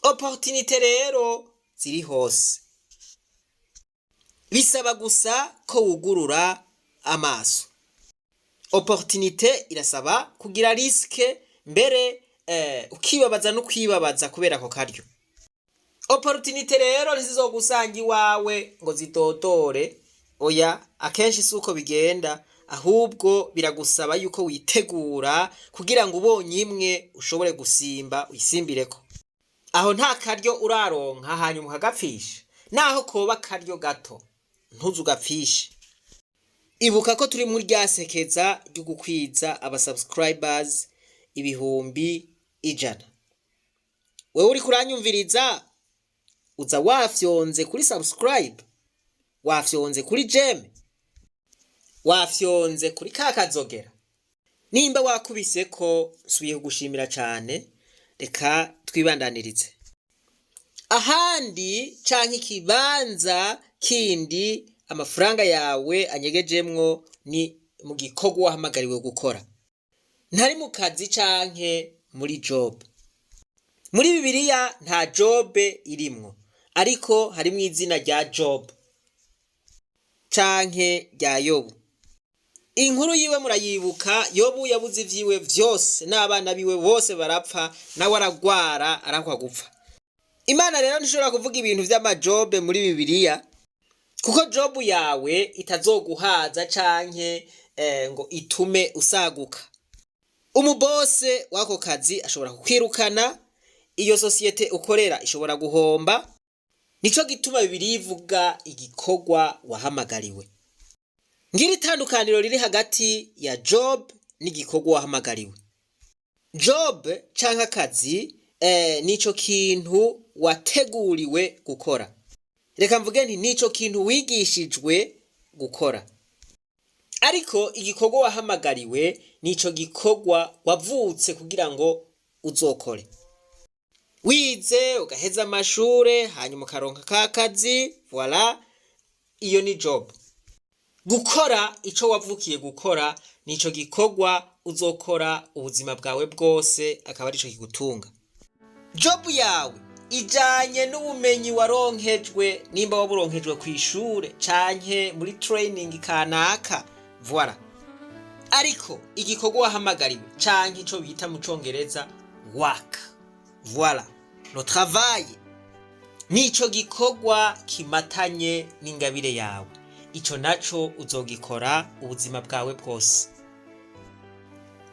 Opportunité rero ziri hose, bisaba gusa ko wugurura amaso. Opportunité irasaba kugira risque mbere, ukibabaza no kwibabaza kubera ako karyo. Opportunité rero ntizizogusanga iwawe ngo zidodore, oya, akenshi si uko bigenda. Ahubwo biragusaba yuko witegura kugira ngo ubonye imwe ushobore gusimba, uyisimbireko. Aho nta karyo uraronka hanyuma ukagapfisha. Naho koba akaryo gato, ntuze ugapfishe. Ibuka ko turi muri rya sekeza ryo gukwiza aba subscribers 100,000. Wewe uriko uranyumviriza, uza wafyonze kuri subscribe, wafyonze kuri j'aime, wafyonze kuri ka kazogera. Nimba wakubise ko, nsubiye kugushimira cane. Reka twibandanirize ahandi canke ikibanza kindi amafaranga yawe anyegejemwo ni mu gikorwa wahamagariwe gukora, ntari mu kazi canke muri job. Muri Bibiliya nta job irimwo, ariko harimwo izina rya Job canke rya Yobu. Inkuru yiwe murayibuka. Yobu yabuze ivyiwe vyose, n'abana biwe bose barapfa, nawe aragwara, arakwa gupfa. Imana rero ntishobora kuvuga ibintu vy'ama job muri Bibiliya, kuko job yawe itazoguhaza canke ngo itume usaguka. Umu boss w'ako kazi ashobora kukwirukana, iyo sosiyete ukorera ishobora guhomba. Nico gituma Bibiliya ivuga igikorwa wahamagariwe. Ngira itandukaniro riri hagati ya job n'igikorwa wahamagariwe. Job canke akazi nico kintu wateguriwe gukora. Reka mvuge nti nico kintu wigishijwe gukora, ariko igikorwa wahamagariwe nico gikorwa wavutse kugira ngo uzokore. Wize ugaheza amashure, hanyuma ukaronka ka kazi, voilà, iyo ni job. Gukora ico wavukiye gukora nico gikorwa uzokora ubuzima bwawe bwose, akaba arico kigutunga. Job yawe ijanye n'ubumenyi waronkejwe, nimba waburonkejwe kw'ishure canke muri training kanaka, voilà. Ariko igikorwa wahamagariwe canke ico bita mu Congereza work, voilà, le travail, nico gikorwa kimatanye n'ingabire yawe. Ico naco uzogikora ubuzima bwawe bwose.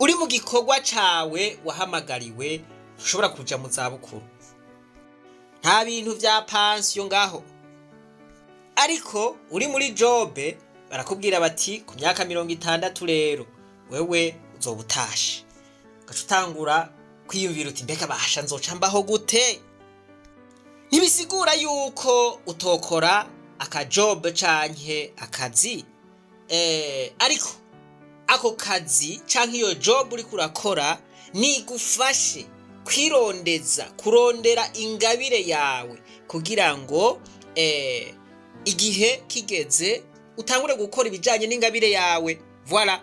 Uri mu gikorwa cawe wahamagariwe, ushobora kuja mu zabukuru, nta bintu vya pansiyo ngaho. Ariko uri muri job, barakubwira bati ku myaka 60 rero wewe uzoba utashe. Ugaca utangura kwiyumvira uti: "Mbega basha, nzoca mbaho gute?" Ntibisigura yuko utokora aka job canke akazi, ariko ako kazi canke iyo job uriko urakora nigufashe kwirondeza, kurondera ingabire yawe, kugira ngo igihe kigeze utangure gukora ibijanye n'ingabire yawe, voilà.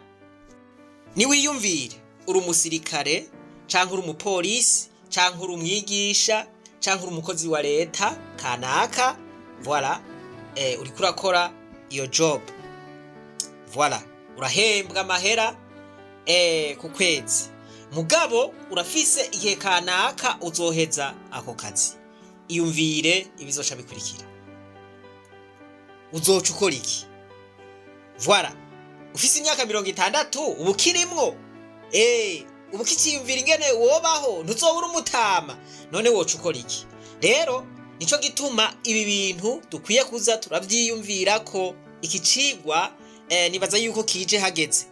Niwiyumvire uri umusirikare canke uri umupolisi canke uri umwigisha canke uri umukozi wa leta kanaka, voilà, uriko urakora iyo job, voilà, urahembwa amahera ku kwezi. Mugabo urafise igihe kanaka uzoheza ako kazi. Iyumvire ibizoca bikurikira. Uzoca ukora iki? Voilà, ufise imyaka 60, uba ukirimwo, uba ukiciyumvira ingene wobaho, ntuzoba uri umutama. None woca ukora iki? Rero nico gituma ibi bintu dukwiye kuza turavyiyumvira ko iki cigwa nibaza yuko kije hageze.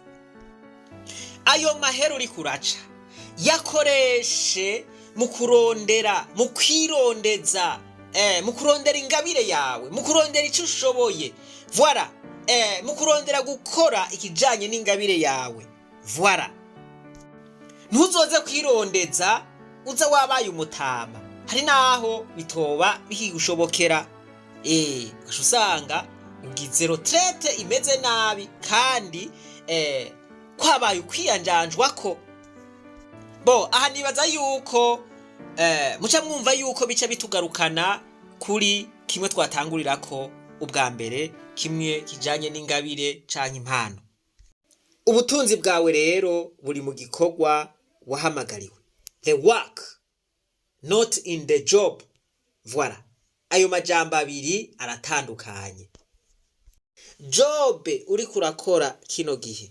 Ayo mahera uriko uraca, yakoreshe mu kurondera, mu kwirondeza, mu kurondera ingabire yawe, mu kurondera icyo ushoboye, voilà, mu kurondera gukora ikijanye n'ingabire yawe, voilà. Ntuzoze kwirondeza uza wabaye umutama. Hari naho bitoba bikigushobokera, ugaca usanga ugize retraite imeze nabi, kandi kwabaye ukwiyanjanjwa ko bo. Aha nibaza yuko muca mwumva yuko bica bitugarukana kuri kimwe twatangurirako ubwa mbere, kimwe kijanye n'ingabire canke impano. Ubutunzi bwawe rero buri mu gikorwa wahamagariwe, the work, not in the job, voilà. Ayo majambo abiri aratandukanye. Job uriko urakora kino gihe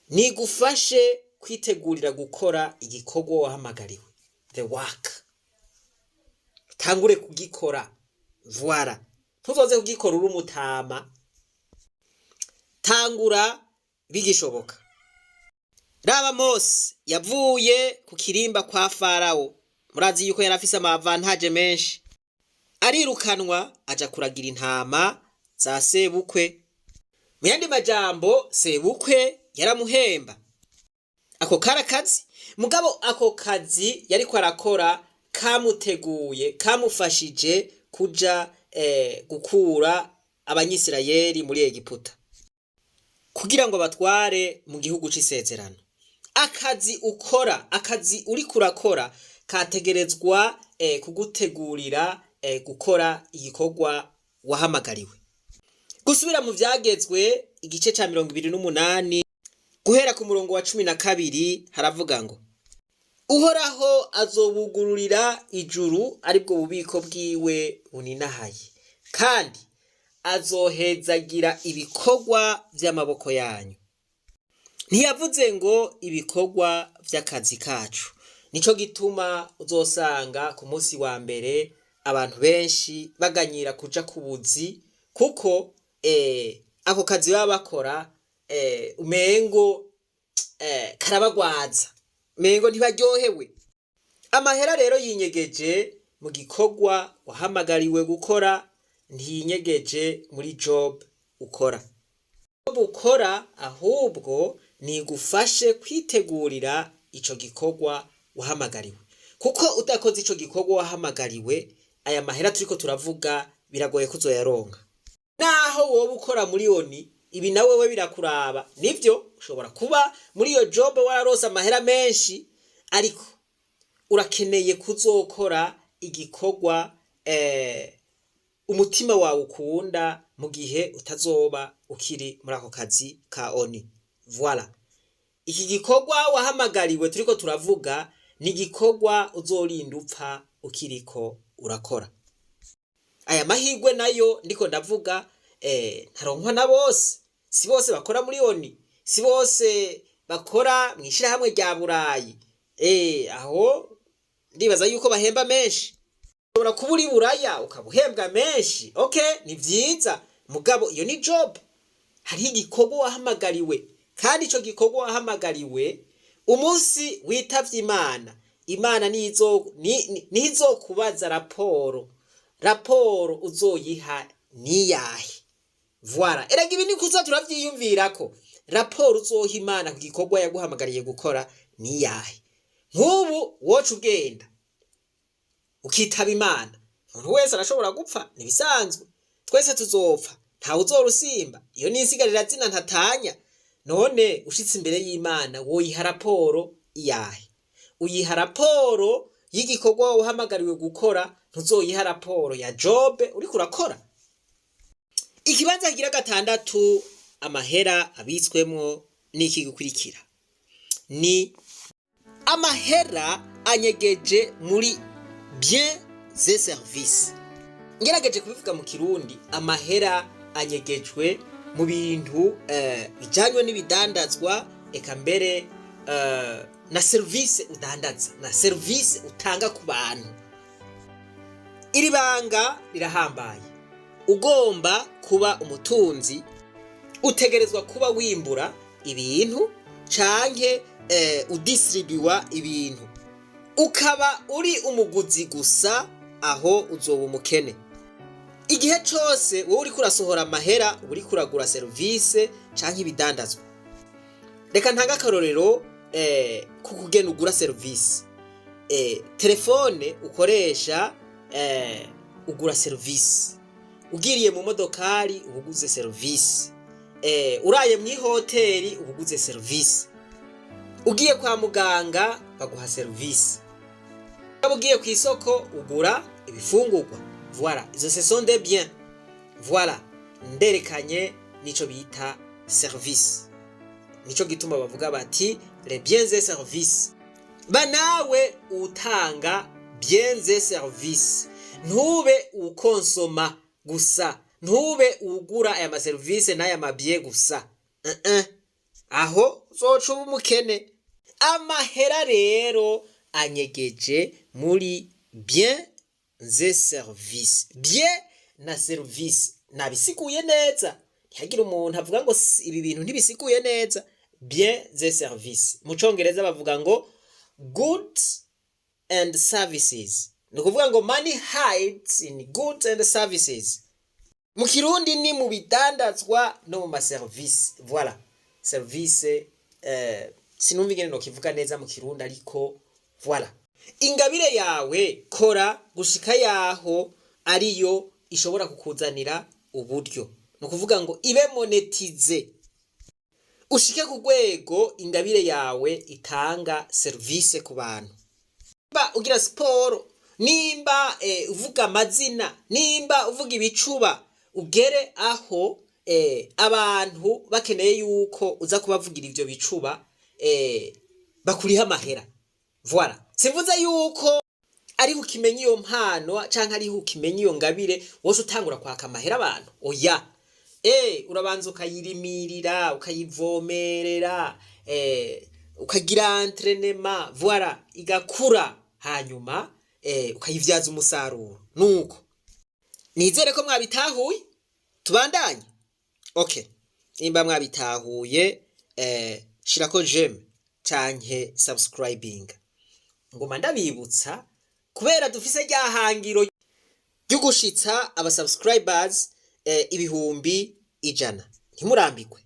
nigufashe kwitegurira gukora igikorwa wahamagariwe, the work. Tangure kugikora, voilà. Ntuzoze kugikora uri umutama. Tangura bigishoboka. Raba Mose yavuye ku kirimba kwa Farawo. Murazi yuko yari afise ama avantages menshi. Arirukanwa aja kuragira intama za sebukwe. Mu yandi majambo, sebukwe yaramuhemba. Ako kari akazi, mugabo ako kazi yariko arakora kamuteguye, kamufashije kuja gukura Abanyisirayeli muri Egiputa kugira ngo batware mu gihugu c'isezerano. Akazi ukora, akazi uriko urakora kategerezwa kugutegurira gukora igikorwa wahamagariwe. Gusubira mu Vyagezwe, igice ca 28, guhera ku murongo wa 12, haravuga ngo: "Uhoraho azobugururira ijuru, aribwo bubiko bwiwe buninahaye, kandi azohezagira ibikorwa vy'amaboko yanyu." Ntiyavuze ngo ibikorwa vy'akazi kacu. Nico gituma uzosanga ku munsi wa mbere abantu benshi baganyira kuja ku buzi, kuko ako kazi baba bakora umengo karabagwaza, umengo ntibaryohewe. Amahera rero yinyegeje mu gikorwa wahamagariwe gukora, ntiyinyegeje muri job ukora. Job ukora ahubwo nigufashe kwitegurira ico gikorwa wahamagariwe, kuko udakoze ico gikorwa wahamagariwe, aya mahera turiko turavuga biragoye kuzoyaronka. Naho woba ukora muri ONU, ibi na wewe birakuraba. Nivyo, ushobora kuba muri iyo job wararose amahera menshi, ariko urakeneye kuzokora igikorwa umutima wawe ukunda mu gihe utazoba ukiri muri ako kazi ka ONU. Voilà, iki gikorwa wahamagariwe turiko turavuga ni igikorwa uzorinda upfa ukiriko urakora. Aya mahirwe nayo ndiko ndavuga ntaronkwa na bose. Si bose bakora muri ONU, si bose bakora mw'ishirahamwe rya Burayi. Aho ndibaza yuko bahemba menshi. Ushobora kuba uri Buraya ukaba uhembwa menshi, okay, ni vyiza, mugabo iyo ni job. Hariho igikorwa wahamagariwe, kandi ico gikorwa wahamagariwe, umunsi witavye Imana, Imana niho izokubaza raporo. Raporo uzoyiha niyahe? Voilà, erega ibi ni kuza turavyiyumvirako. Raporo uzoha Imana ku gikorwa yaguhamagariye gukora niyahe? Nk'ubu woca ugenda ukitaba Imana, umuntu wese arashobora gupfa, ntibisanzwe, twese tuzopfa, ntawe uzorusimba, iyo ni insigarira zina ntatanya. None ushitse imbere y'Imana woyiha raporo iyahe? Uyiha raporo y'igikorwa wahamagariwe gukora, ntuzoyiha raporo ya job uriko urakora. Ikibanza kigira gatandatu amahera abitswemwo n'iki gikurikira: ni amahera anyegeje muri biens et services. Ngerageje kubivuga mu Kirundi, amahera anyegejwe mu bintu bijanywe n'ibidandazwa, eka mbere na service udandaza na service utanga ku bantu. Iri banga rirahambaye. Ugomba kuba umutunzi, utegerezwa kuba wimbura ibintu canke udisiribiwa ibintu. Ukaba uri umuguzi gusa, aho uzoba umukene. Igihe cose wowe uriko urasohora amahera, uba uriko uragura serivise canke ibidandazwa. Reka ntange akarorero ku kugena ugura serivisi. Telefone ukoresha, ugura serivisi. Ugiriye mu modokari, uba uguze serivisi. Uraye mw'ihoteri, uba uguze serivisi. Ugiye kwa muganga, baguha serivisi. Waba ugiye ku isoko, ugura ibifungurwa. Voilà, izo ce sont des biens. Voilà, nderekanye nico bita service. Nico gituma bavuga bati les biens et services. Ba nawe utanga biens et services, ntube ukonsoma gusa, ntube ugura aya maserivisi n'aya ma biens gusa. Uh -uh. Aho uzoca uba umukene. Amahera rero anyegeje muri biens et services. Bien na service. Nabisiguye neza, ntihagire umuntu avuga ngo ibi bintu ntibisiguye neza. Biens et service, mu Congereza bavuga ngo goods and services. Ni ukuvuga ngo money hides in goods and services. Mu Kirundi ni mu bidandazwa no mu maserivisi. Voilà, service, sinumva ingene nokivuga neza mu Kirundi, ariko voilà. Ingabire yawe, kora gushika yaho ariyo ishobora kukuzanira uburyo. Ni ukuvuga ngo ibe monétisée, ushike ku rwego ingabire yawe itanga serivisi ku bantu. Nimba ugira siporo, nimba uvuga amazina, nimba uvuga ibicuba, ugere aho abantu bakeneye yuko uza kubavugira ivyo bicuba, bakuriha amahera. Voilà. Simvuze yuko ariho ukimenya iyo mpano canke ariho ukimenya iyo ngabire wose utangura kwaka amahera abantu. Oya, urabanza ukayirimirira, ukayivomerera, ukagira entraînement, voilà, igakura, hanyuma ukayivyaza umusaruro. Nuko nizere ko mwabitahuye. Tubandanye. Okay, nimba mwabitahuye, shirako j'aime canke subscribing. Ngoma ndabibutsa, kubera dufise rya hangiro ryo gushitsa aba subscribers 100,000. Ntimurambikwe.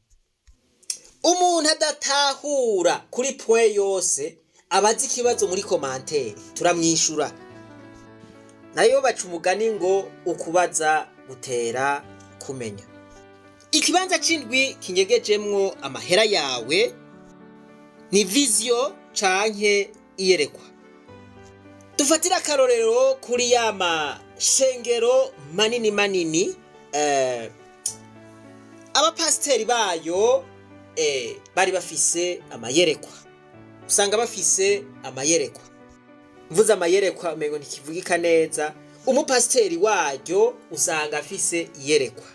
Umuntu adatahura kuri point yose, abaza ikibazo muri commentaire, turamwishura. Nayo baca umugani ngo ukubaza gutera kumenya. Ikibanza c'indwi kinyegejemwo amahera yawe ni vision canke iyerekwa. Dufatire akarorero kuri ya mashengero manini manini, abapasiteri bayo bari bafise amayerekwa. Usanga bafise amayerekwa. Mvuze amayerekwa umengo ntikivugika neza. Umupasiteri waryo usanga afise iyerekwa.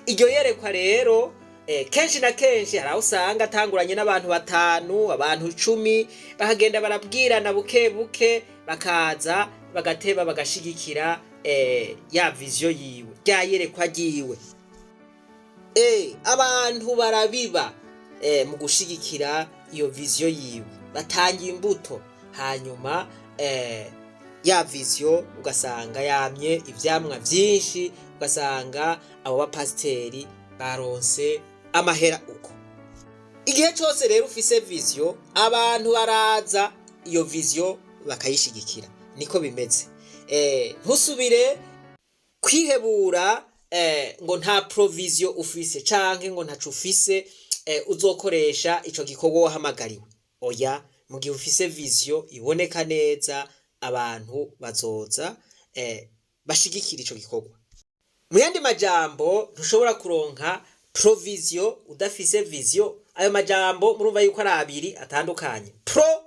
Iryo yerekwa rero, kenshi na kenshi hari aho usanga atanguranye n'abantu batanu, abantu 10, bakagenda barabwirana buke buke, bakaza bagateba bagashigikira ya vision yiwe, rya yerekwa ryiwe. Abantu barabiba mu gushigikira iyo vision yiwe, batanga imbuto, hanyuma ya vision ugasanga yamye ivyamwa vyinshi, ugasanga abo bapasiteri baronse amahera uko. Igihe cose rero ufise vision, abantu baraza iyo vision bakayishigikira. Niko bimeze. Ntusubire kwihebura ngo nta provision ufise canke ngo ntaco ufise uzokoresha ico gikorwa wahamagariwe. Oya, mu gihe ufise vision iboneka neza, abantu bazoza bashigikira ico gikorwa. Mu yandi majambo, ntushobora kuronka provision udafise vision. Ayo majambo murumva yuko ari abiri atandukanye. Pro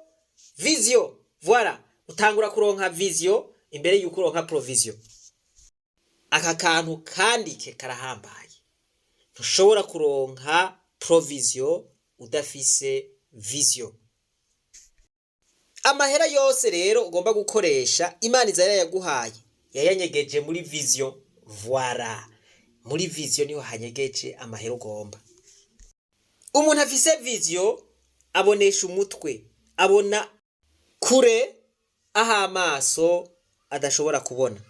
vision, voilà. Utangura kuronka vision imbere yuko uronka provision. Aka kantu kandike, karahambaye. Ntushobora kuronka provision udafise vision. Amahera yose rero ugomba gukoresha, Imana iza yayaguhaye, yayanyegeje muri vision. Voilà, muri vision niho hanyegeje amahera ugomba. Umuntu afise vision abonesha umutwe, abona kure aho amaso adashobora kubona.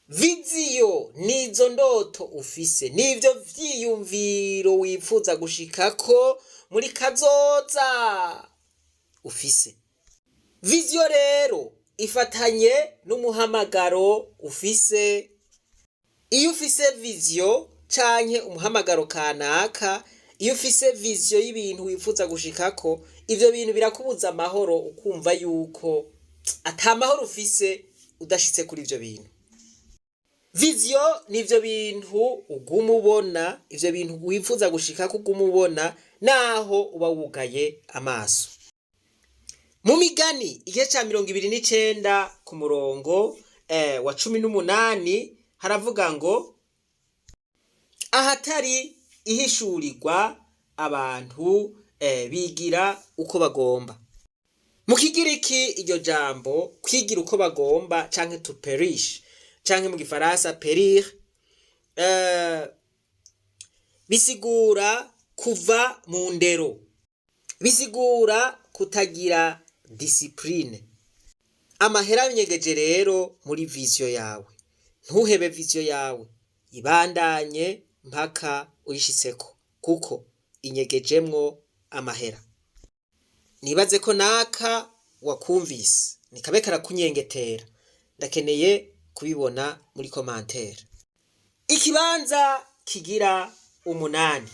Vision nizo ndoto ufise, nivyo vyiyumviro wifuza gushikako muri kazoza ufise. Vision rero ifatanye n'umuhamagaro ufise. Iyo ufise vision canke umuhamagaro kanaka, iyo ufise vision y'ibintu wifuza gushikako, ivyo bintu birakubuza amahoro, ukumva yuko ata mahoro ufise udashitse kuri ivyo bintu. Vision nivyo bintu uguma ubona, ivyo bintu wifuza gushikako uguma ubona naho uba wugaye amaso. Mu Migani igice ca 29 ku murongo wa 18 haravuga ngo: "Ahatari ihishurirwa, abantu bigira uko bagomba." Mu Kigiriki iryo jambo kwigira uko bagomba canke to perish, canke mu Gifaransa périr. Bisigura kuva mu ndero, bisigura kutagira discipline. Amahera anyegeje rero muri vision yawe. Ntuhebe vision yawe, ibandanye mpaka uyishitseko, kuko inyegejemwo amahera. Nibaze ko naka wakumvise nikabe karakunyengetera. Ndakeneye kubibona muri commentaire. Ikibanza kigira umunani,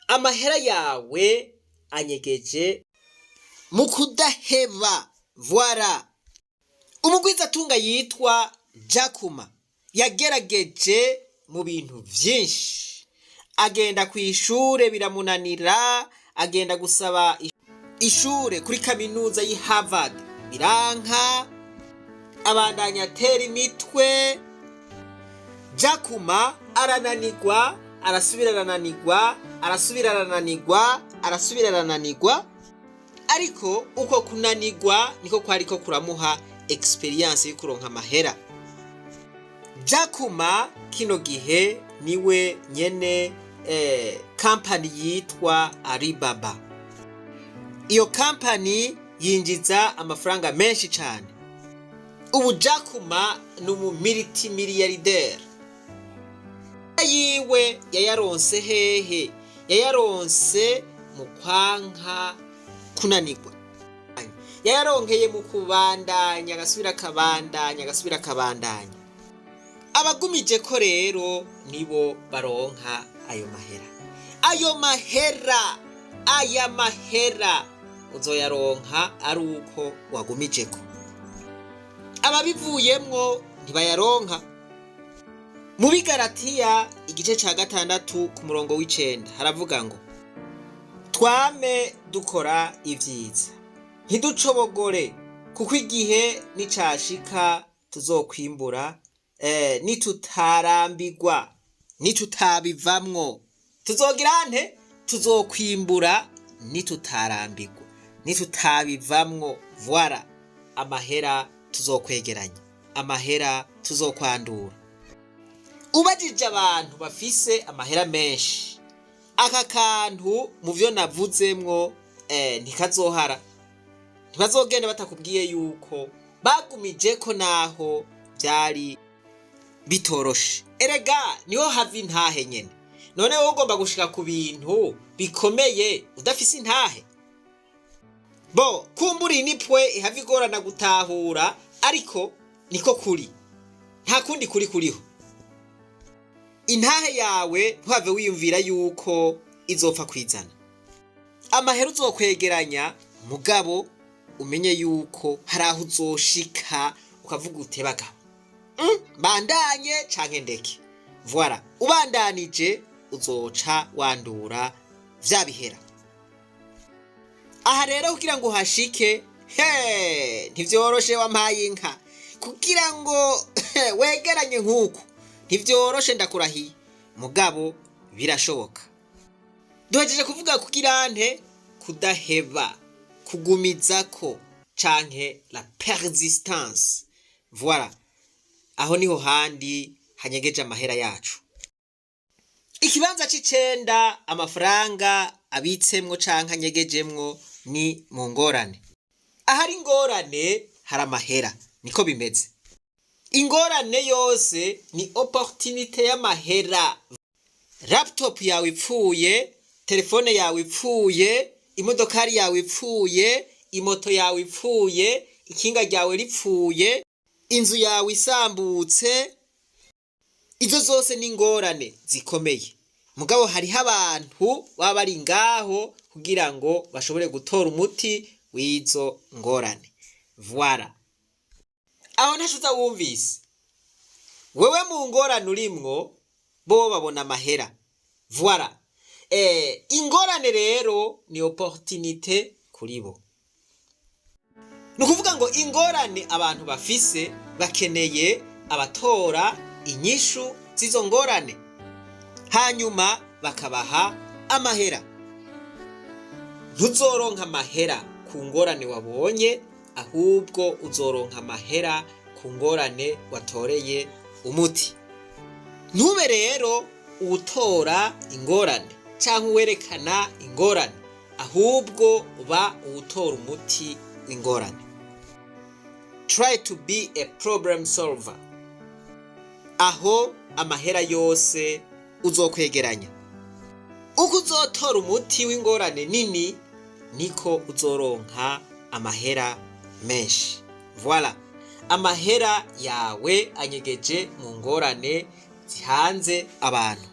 amahera yawe anyegeje mu kudaheba. Voilà. Umugwizatunga yitwa Jack Ma yagerageje mu bintu vyinshi, agenda ku ishure biramunanira, agenda gusaba ishure kuri kaminuza y'i Harvard biranka, abandanya atera imitwe. Jack Ma arananigwa, arasubira arananigwa, arasubira arananigwa, arasubira arananigwa. Ariko uko kunanigwa niko kwariko kuramuha experience yo kuronka amahera. Jack Ma kino gihe niwe nyene kampani yitwa Alibaba. Iyo kampani yinjiza amafaranga menshi cane. Ubu Jack Ma ni umu multimilliardaire. Yiwe yayaronse hehe? Yayaronse mu kwanka kunanirwa, yayaronkeye mu kubandanya, agasubira akabandanya, agasubira akabandanya. Abagumije ko rero nibo baronka ayo mahera. Ayo mahera, aya mahera uzoyaronka ari uko wagumijeko. Ababivuyemwo ntibayaronka. Mu Bigaratiya igice ca 6 ku murongo w'9 haravuga ngo: "Twame dukora ivyiza, ntiducobogore, kuko igihe nicashika tuzokwimbura, nitutarambigwa, nitutabivamwo." Tuzogira nte? Tuzokwimbura nitutarambigwa, nitutabivamwo. Voilà. Amahera tuzokwegeranya, amahera tuzokwandura. Ubajije abantu bafise amahera menshi, aka kantu mu vyo navuzemwo ntikazohara, ntibazogenda batakubwiye yuko bagumije ko naho byari bitoroshe. Erega niho hava intahe nyene. None wowe ugomba gushika ku bintu bikomeye udafise intahe? Bo kumbura iyi ni point ihava igorana gutahura, ariko niko kuri, nta kundi kuri kuriho. Intahe yawe ntuhave wiyumvira yuko izopfa kwizana. Amahera uzokwegeranya, mugabo umenye yuko hari aho uzoshika ukavuga ute: "Bagabo, bandanye canke ndeke?" Voilà. Ubandanije uzoca wandura vya bihera. Aha rero kugira ngo uhashike, he, ntivyoroshe. Wampaye inka, kugira ngo wegeranye nk'uku ntivyoroshe, ndakurahiye, mugabo birashoboka. Duhejeje kuvuga kugira nte? Kudaheba, kugumizako canke la persistance. Voilà. Aho niho handi hanyegeje amahera yacu. Ikibanza c'icenda amafaranga abitsemwo canke anyegejemwo ni mu ngorane. Ahari ingorane hari amahera, niko bimeze. Ingorane yose ni opportunité y'amahera. Laptop yawe ipfuye, telefone yawe ipfuye, imodokari yawe ipfuye, imoto yawe ipfuye, ikinga ryawe ripfuye, inzu yawe isambutse, izo zose ni ingorane zikomeye. Mugabo hariho abantu baba bari ngaho kugira ngo bashobore gutora umuti w'izo ngorane. Voilà. Aho ntashuza wumvise wewe mu ngorane urimwo, bo babona amahera. Voilà. Ingorane rero ni opportunité kuri bo. Ni ukuvuga ngo ingorane abantu bafise, bakeneye abatora inyishu z'izo ngorane, hanyuma bakabaha amahera. Ntuzoronka amahera ku ngorane wabonye, ahubwo uzoronka amahera ku ngorane watoreye umuti. Ntube rero uwutora ingorane cyangwa uwerekana ingorane, ahubwo uba uwutora umuti w'ingorane. Try to be a problem solver. Aho amahera yose uzokwegeranya, uko uzotora umuti w'ingorane nini, niko uzoronka amahera menshi. Voilà, amahera yawe anyegeje mu ngorane zihanze abantu.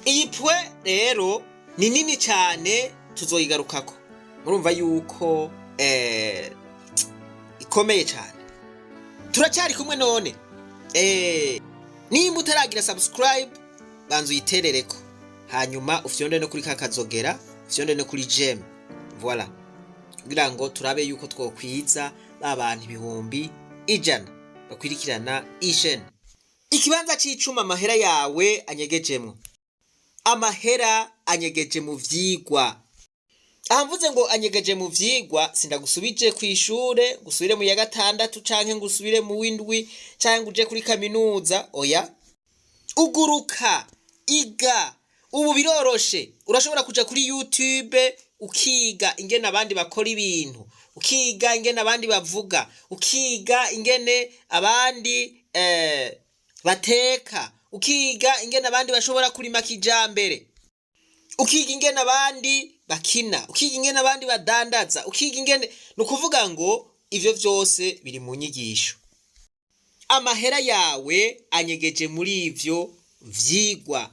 Iyi point rero ni nini cyane, tuzoyigarukako. Murumva yuko ikomeye cyane. Turacyari kumwe none. Nimba utaragira subscribe, banza uyiterereko, hanyuma ufyonde no kuri kakazogera, ufyonde no kuri j'aime, voilà, kugira ngo turabe yuko twokwiza ba bantu 100,000 bakwirikirana ishene. Ikibanza c'icuma amahera yawe anyegejemwo: amahera anyegeje mu vyigwa. Aha mvuze ngo anyegeje mu vyigwa, sindagusubije kw'ishure, ngusubire mu ya gatandatu, canke ngusubire mu w'indwi, canke ngo uje kuri kaminuza. Oya, uguruka, iga. Ubu biroroshe, urashobora kuja kuri YouTube ukiga ingene abandi bakora ibintu, ukiga ingene abandi bavuga, ukiga ingene abandi bateka, ukiga ingene abandi bashobora kurima kijambere, ukiga ingene abandi bakina, ukiga ingene abandi badandaza, ukiga ingene, ni ukuvuga ngo ivyo vyose biri mu nyigisho. Amahera yawe anyegeje muri ivyo vyigwa.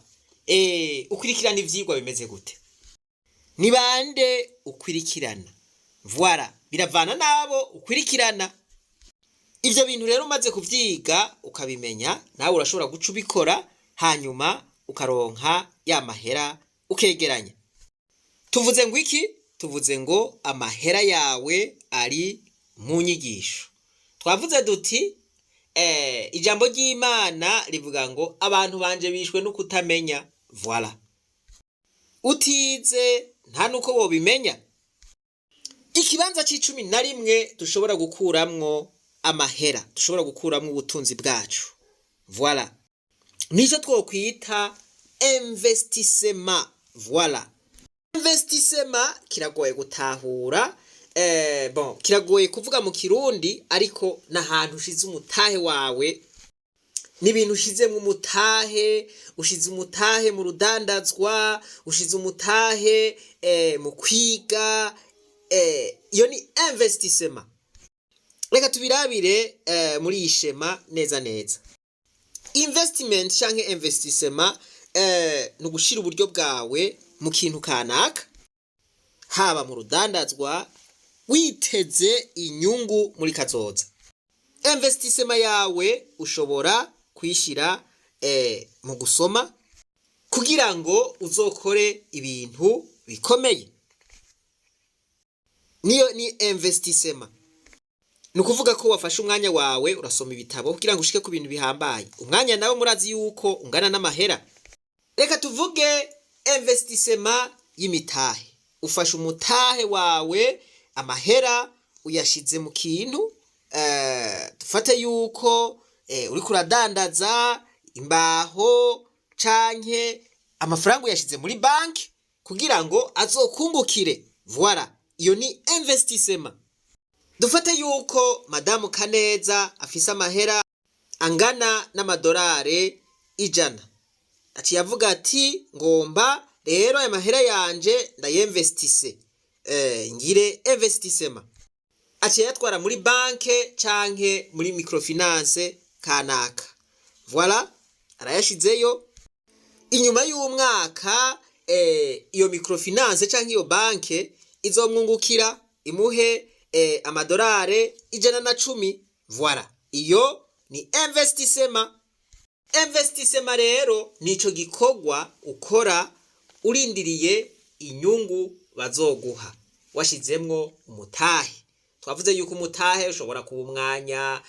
Ukurikirana ivyigwa bimeze gute? Ni bande ukwirikirana? Voilà, biravana n'abo ukwirikirana. Ivyo bintu rero umaze kuvyiga ukabimenya, nawe urashobora guca ubikora, hanyuma ukaronka ya mahera ukegeranya. Tuvuze ngo iki? Tuvuze ngo amahera yawe ari mu nyigisho. Twavuze duti ijambo ry'Imana rivuga ngo abantu banje bishwe no kutamenya. Voilà, utize nta nuko wobimenya. Ikibanza c'11 dushobora gukuramwo amahera, dushobora gukuramwo ubutunzi bwacu, voilà, nico twokwita investissement. Voilà, investissement kiragoye gutahura, bon, kiragoye kuvuga mu Kirundi, ariko n'ahantu ushize umutahe wawe, n'ibintu ushizemwo umutahe. Ushize umutahe mu rudandazwa, ushize umutahe mu kwiga, iyo ni investissement. Reka tubirabire muri iyi schéma neza neza. Investment canke investissement ni ugushira uburyo bwawe mu kintu kanaka, haba mu rudandazwa, witeze inyungu muri kazoza. Investissement yawe ushobora kuyishira mu gusoma kugira ngo uzokore ibintu bikomeye, niyo ni investissement. Ni ukuvuga ko wafashe umwanya wawe urasoma ibitabo kugira ngo ushike ku bintu bihambaye. Umwanya nawe murazi yuko ungana n'amahera. Reka tuvuge investissement y'imitahe. Ufashe umutahe wawe, amahera, uyashize mu kintu, dufate yuko uriko uradandaza imbaho, canke amafaranga uyashize muri banki kugira ngo azokungukire. Voilà, iyo ni investissement. Dufate yuko madamu Kaneza afise amahera angana n'amadolari 100, aciye avuga ati: "Ngomba rero aya mahera yanje ndayemvestise, ngire investissement." Aciye yatwara muri banke canke muri microfinance kanaka. Voilà, arayashizeyo. Inyuma y'umwaka iyo microfinance canke iyo banke izomwungukira, imuhe amadolari 110. Voilà, iyo ni investissement. Investissement rero nico gikorwa ukora urindiriye inyungu bazoguha, washizemwo umutahe. Twavuze yuko umutahe ushobora kuba umwanya,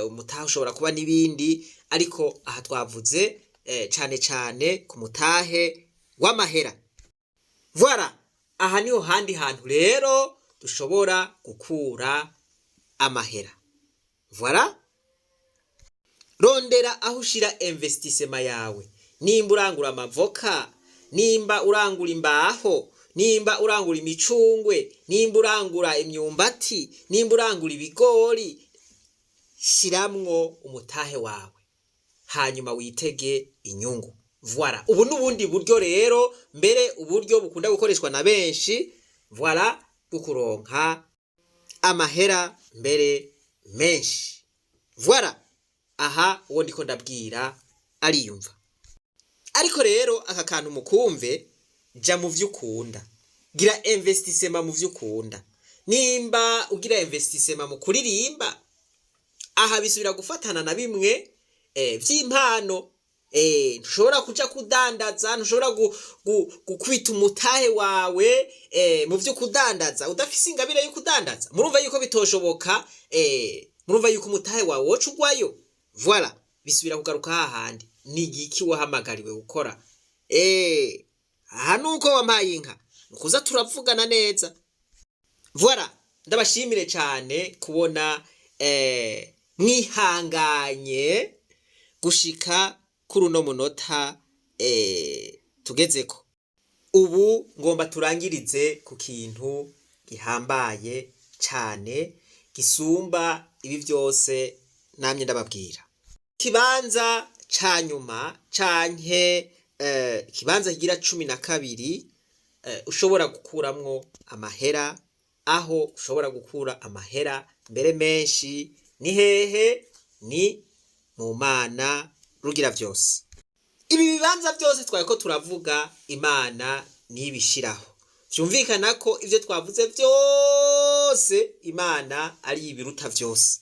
umutahe ushobora kuba n'ibindi, ariko aha twavuze cane cane ku mutahe w'amahera. Voilà, aha niho handi hantu rero dushobora gukura amahera. Voilà, Rondera aho ushira investissement yawe. Nimba urangura amavoka, nimba urangura imbaho, nimba urangura imicungwe, nimba urangura imyumbati, nimba urangura ibigori, shiramwo umutahe wawe, hanyuma witege inyungu. Voilà, ubu n'ubundi buryo rero, mbere uburyo bukunda gukoreshwa na benshi, voilà, bwo kuronka amahera mbere menshi. Voilà, aha uwo ndiko ndabwira ariyumva. Ariko rero aka kantu mukumve: ja mu vyo ukunda, gira investissement mu vyo ukunda. Nimba ugira investissement mu kuririmba, aha bisubira gufatana na bimwe vy'impano. Ntushobora kuja kudandaza, ntushobora gukubita umutahe wawe mu vyo kudandaza udafise ingabire yo kudandaza. Murumva yuko bitoshoboka. Murumva yuko umutahe wawe woca ugwayo. Voilà, bisubira kugaruka hahandi: ni igiki wahamagariwe gukora? Aha nuko wampaye inka, nukuza turavugana neza. Voilà, ndabashimire cyane kubona mwihanganye gushika kuri uno munota tugezeko. Ubu ngomba turangirize ku kintu gihambaye cane gisumba ibi byose namye ndababwira. Ikibanza ca nyuma canke ikibanza kigira 12 ushobora gukuramwo amahera, aho ushobora gukura amahera mbere menshi, ni hehe? Ni mu Mana Rugira vyose. Ibi bibanza byose twari ko turavuga, Imana nibishiraho. Vyumvikana ko ivyo twavuze vyose, Imana ari ibiruta vyose.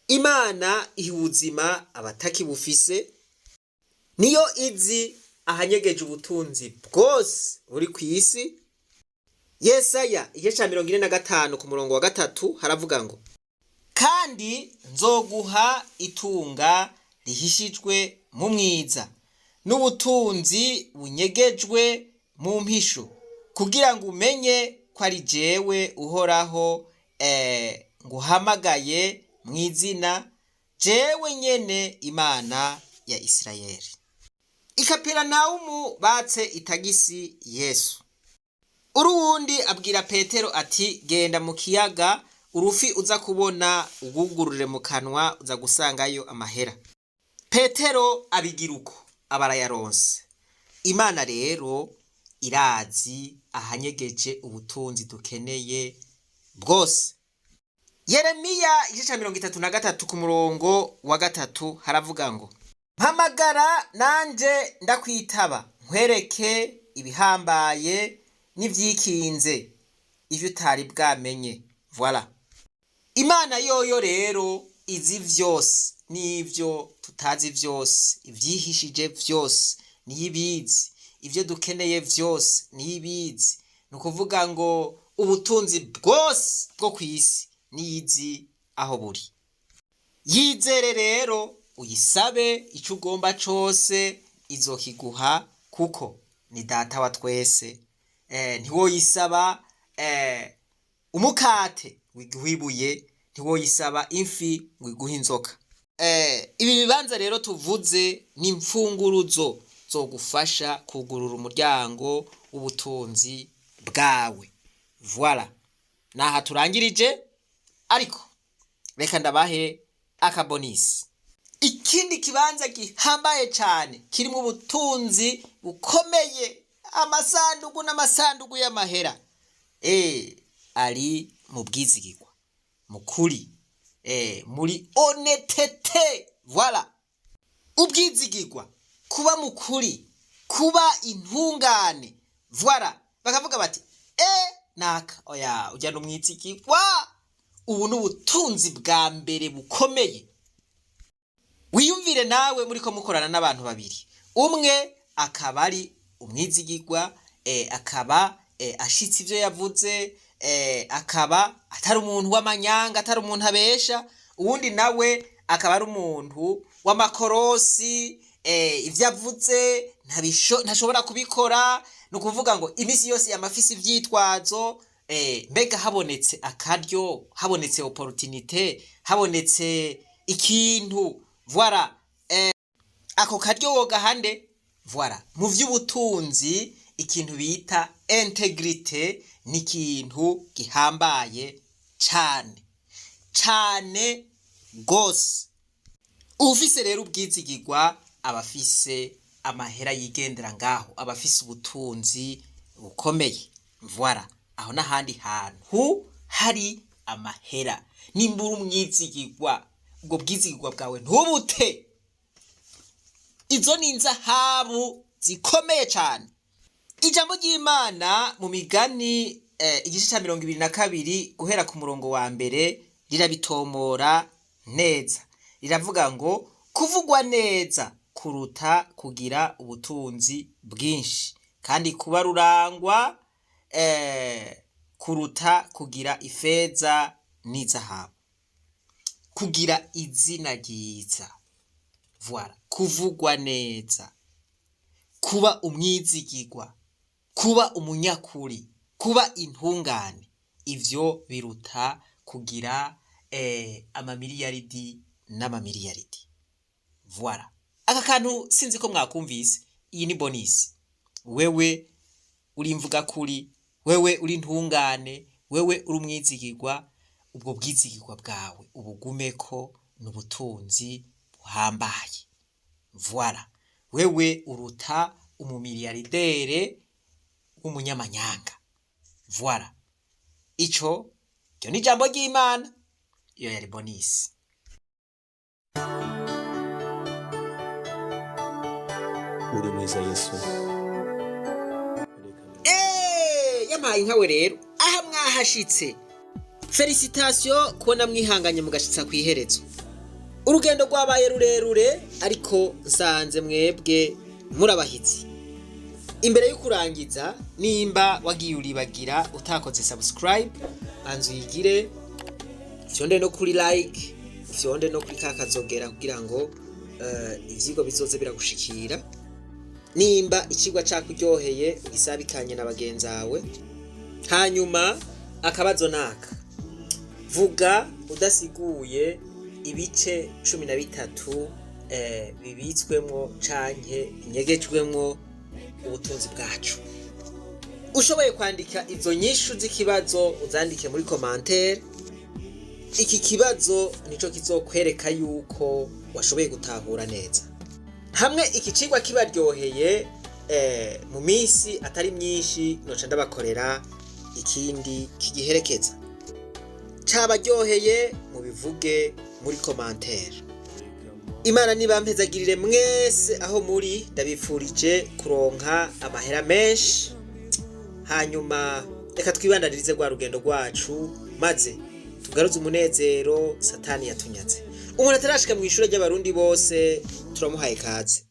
Imana iha ubuzima abatakibufise, niyo izi ahanyegeje ubutunzi bwose buri ku isi. Yesaya igice ca 45 ku murongo wa 3 haravuga ngo: "Kandi nzoguha itunga rihishijwe mu mwiza, n'ubutunzi bunyegejwe mu mpisho, kugira ngo umenye ko ari jewe Uhoraho nguhamagaye mu izina, jewe nyene Imana ya Isirayeli." I Kaperinawumu batse itagisi Yesu. Uruwundi abwira Petero ati: "Genda mu kiyaga, urufi uza kubona ugugurure mu kanwa, uza gusangayo amahera." Petero abigira uko, aba arayaronse. Imana rero irazi ahanyegeje ubutunzi dukeneye bwose. Yeremiya igice ca 33 ku murongo wa 3 haravuga ngo: "Mpamagara nanje ndakwitaba, nkwereke ibihambaye n'ivyikinze, ivyo utari bwamenye." Voilà, Imana yoyo rero izi vyose n'ivyo tutazi vyose, ivyihishije vyose niyo ibizi, ivyo dukeneye vyose niyo ibizi. Ni ukuvuga ngo ubutunzi bwose bwo kw'isi niyizi aho buri. Yizere rero, uyisabe ico ugomba cose, izokiguha, kuko ni Data wa twese. Ntiwoyisaba umukate ngo iguhe ibuye, ntiwoyisaba imfi ngo iguhe inzoka. Ibi bibanza rero tuvuze ni imfunguruzo zogufasha kugurura umuryango w'ubutunzi bwawe. Voilà, naha turangirije, ariko reka ndabahe akabonisi. Ikindi kibanza gihambaye cyane kirimo ubutunzi bukomeye, amasandugu n'amasandugu y'amahera, ari mu bwizigirwa, mu kuri, muri honnêteté. Voilà, ubwizigirwa, kuba mu kuri, kuba intungane. Voilà, bakavuga bati: "Naka oya, ujya n'umwizigirwa." Ubu ni ubutunzi bwa mbere bukomeye. Wiyumvire nawe muriko mukorana n'abantu babiri, umwe akaba ari umwizigirwa, akaba ashitse ivyo yavuze, akaba atari umuntu w'amanyanga, atari umuntu abesha. Uwundi nawe akaba ari umuntu w'amakorosi, ivyo avuze ntashobora kubikora. Ni ukuvuga ngo iminsi yose yamafise ivyitwazo. Mbega habonetse akaryo, habonetse opportunité, habonetse ikintu, Voilà, ako karyo wogahande. Voilà, mu vy'ubutunzi ikintu bita intégrité ni ikintu gihambaye cane cane gose. Ufise rero ubwizigirwa aba afise amahera yigendera ngaho, aba afise ubutunzi bukomeye. Voilà, aho n'ahandi hantu hari amahera. Nimba uri umwizigirwa, ubwo bwizigirwa bwawe ntubute. Izo ni inzahabu zikomeye cane. Ijambo ry'Imana mu Migani, igice ca 22 guhera ku murongo wa mbere, rirabitomora neza. Riravuga ngo: "Kuvugwa neza kuruta kugira ubutunzi bwinshi, kandi kuba rurangwa kuruta kugira ifeza n'izahabu." Kugira izina ryiza, voilà, kuvugwa neza, kuba umwizigirwa, kuba umunyakuri, kuba intungane, ivyo biruta kugira amamiliyaridi n'amamiliyaridi. Voilà, aka kantu sinzi ko mwakumvise. Iyi ni bonus. Wewe uri imvuga kuri, wewe uri intungane, wewe uri umwizigirwa, ubwo bwizigirwa bwawe ubugumeko, n'ubutunzi buhambaye. Voilà, wewe uruta umumiliyardere w'umunyamanyanga. Voilà, ico ryo ni ijambo ry'Imana. Iyo yari bonus. Uri mwiza, Yesu. Yampaye inkawe rero, aha mwahashitse. Félicitations kubona mwihanganye mugashitsa kw'iherezo. Urugendo rwabaye rurerure, ariko nsanze mwebwe murabahitsi. Imbere yo kurangiza, nimba wagiye uribagira utakoze subscribe, banza uyigire, fyonde no kuri like, fyonde no kuri kakazogera kugira ngo ivyigwa bizoze biragushikira. Nimba ikigwa cakuryoheye, ugisabikanye na bagenzi bawe. Hanyuma akabazo naka: vuga udasiguye ibice 13 bibitswemwo canke binyegejwemwo ubutunzi bwacu. Ushoboye kwandika izo nyishu z'ikibazo, uzandike muri commentaire. Iki kibazo nico kizokwereka yuko washoboye gutahura neza. Hamwe iki cigwa kibaryoheye, mu minsi atari myinshi noca ndabakorera ikindi kigiherekeza. Cabaryoheye, mubivuge muri commentaire. Imana nibampezagirire mwese aho muri. Ndabifurije kuronka amahera menshi. Hanyuma reka twibandanirize rwa rugendo rwacu, maze tugaruze umunezero Satani yatunyaze. Umuntu atarashika mu ishuri ry'Abarundi bose, turamuhaye kaze.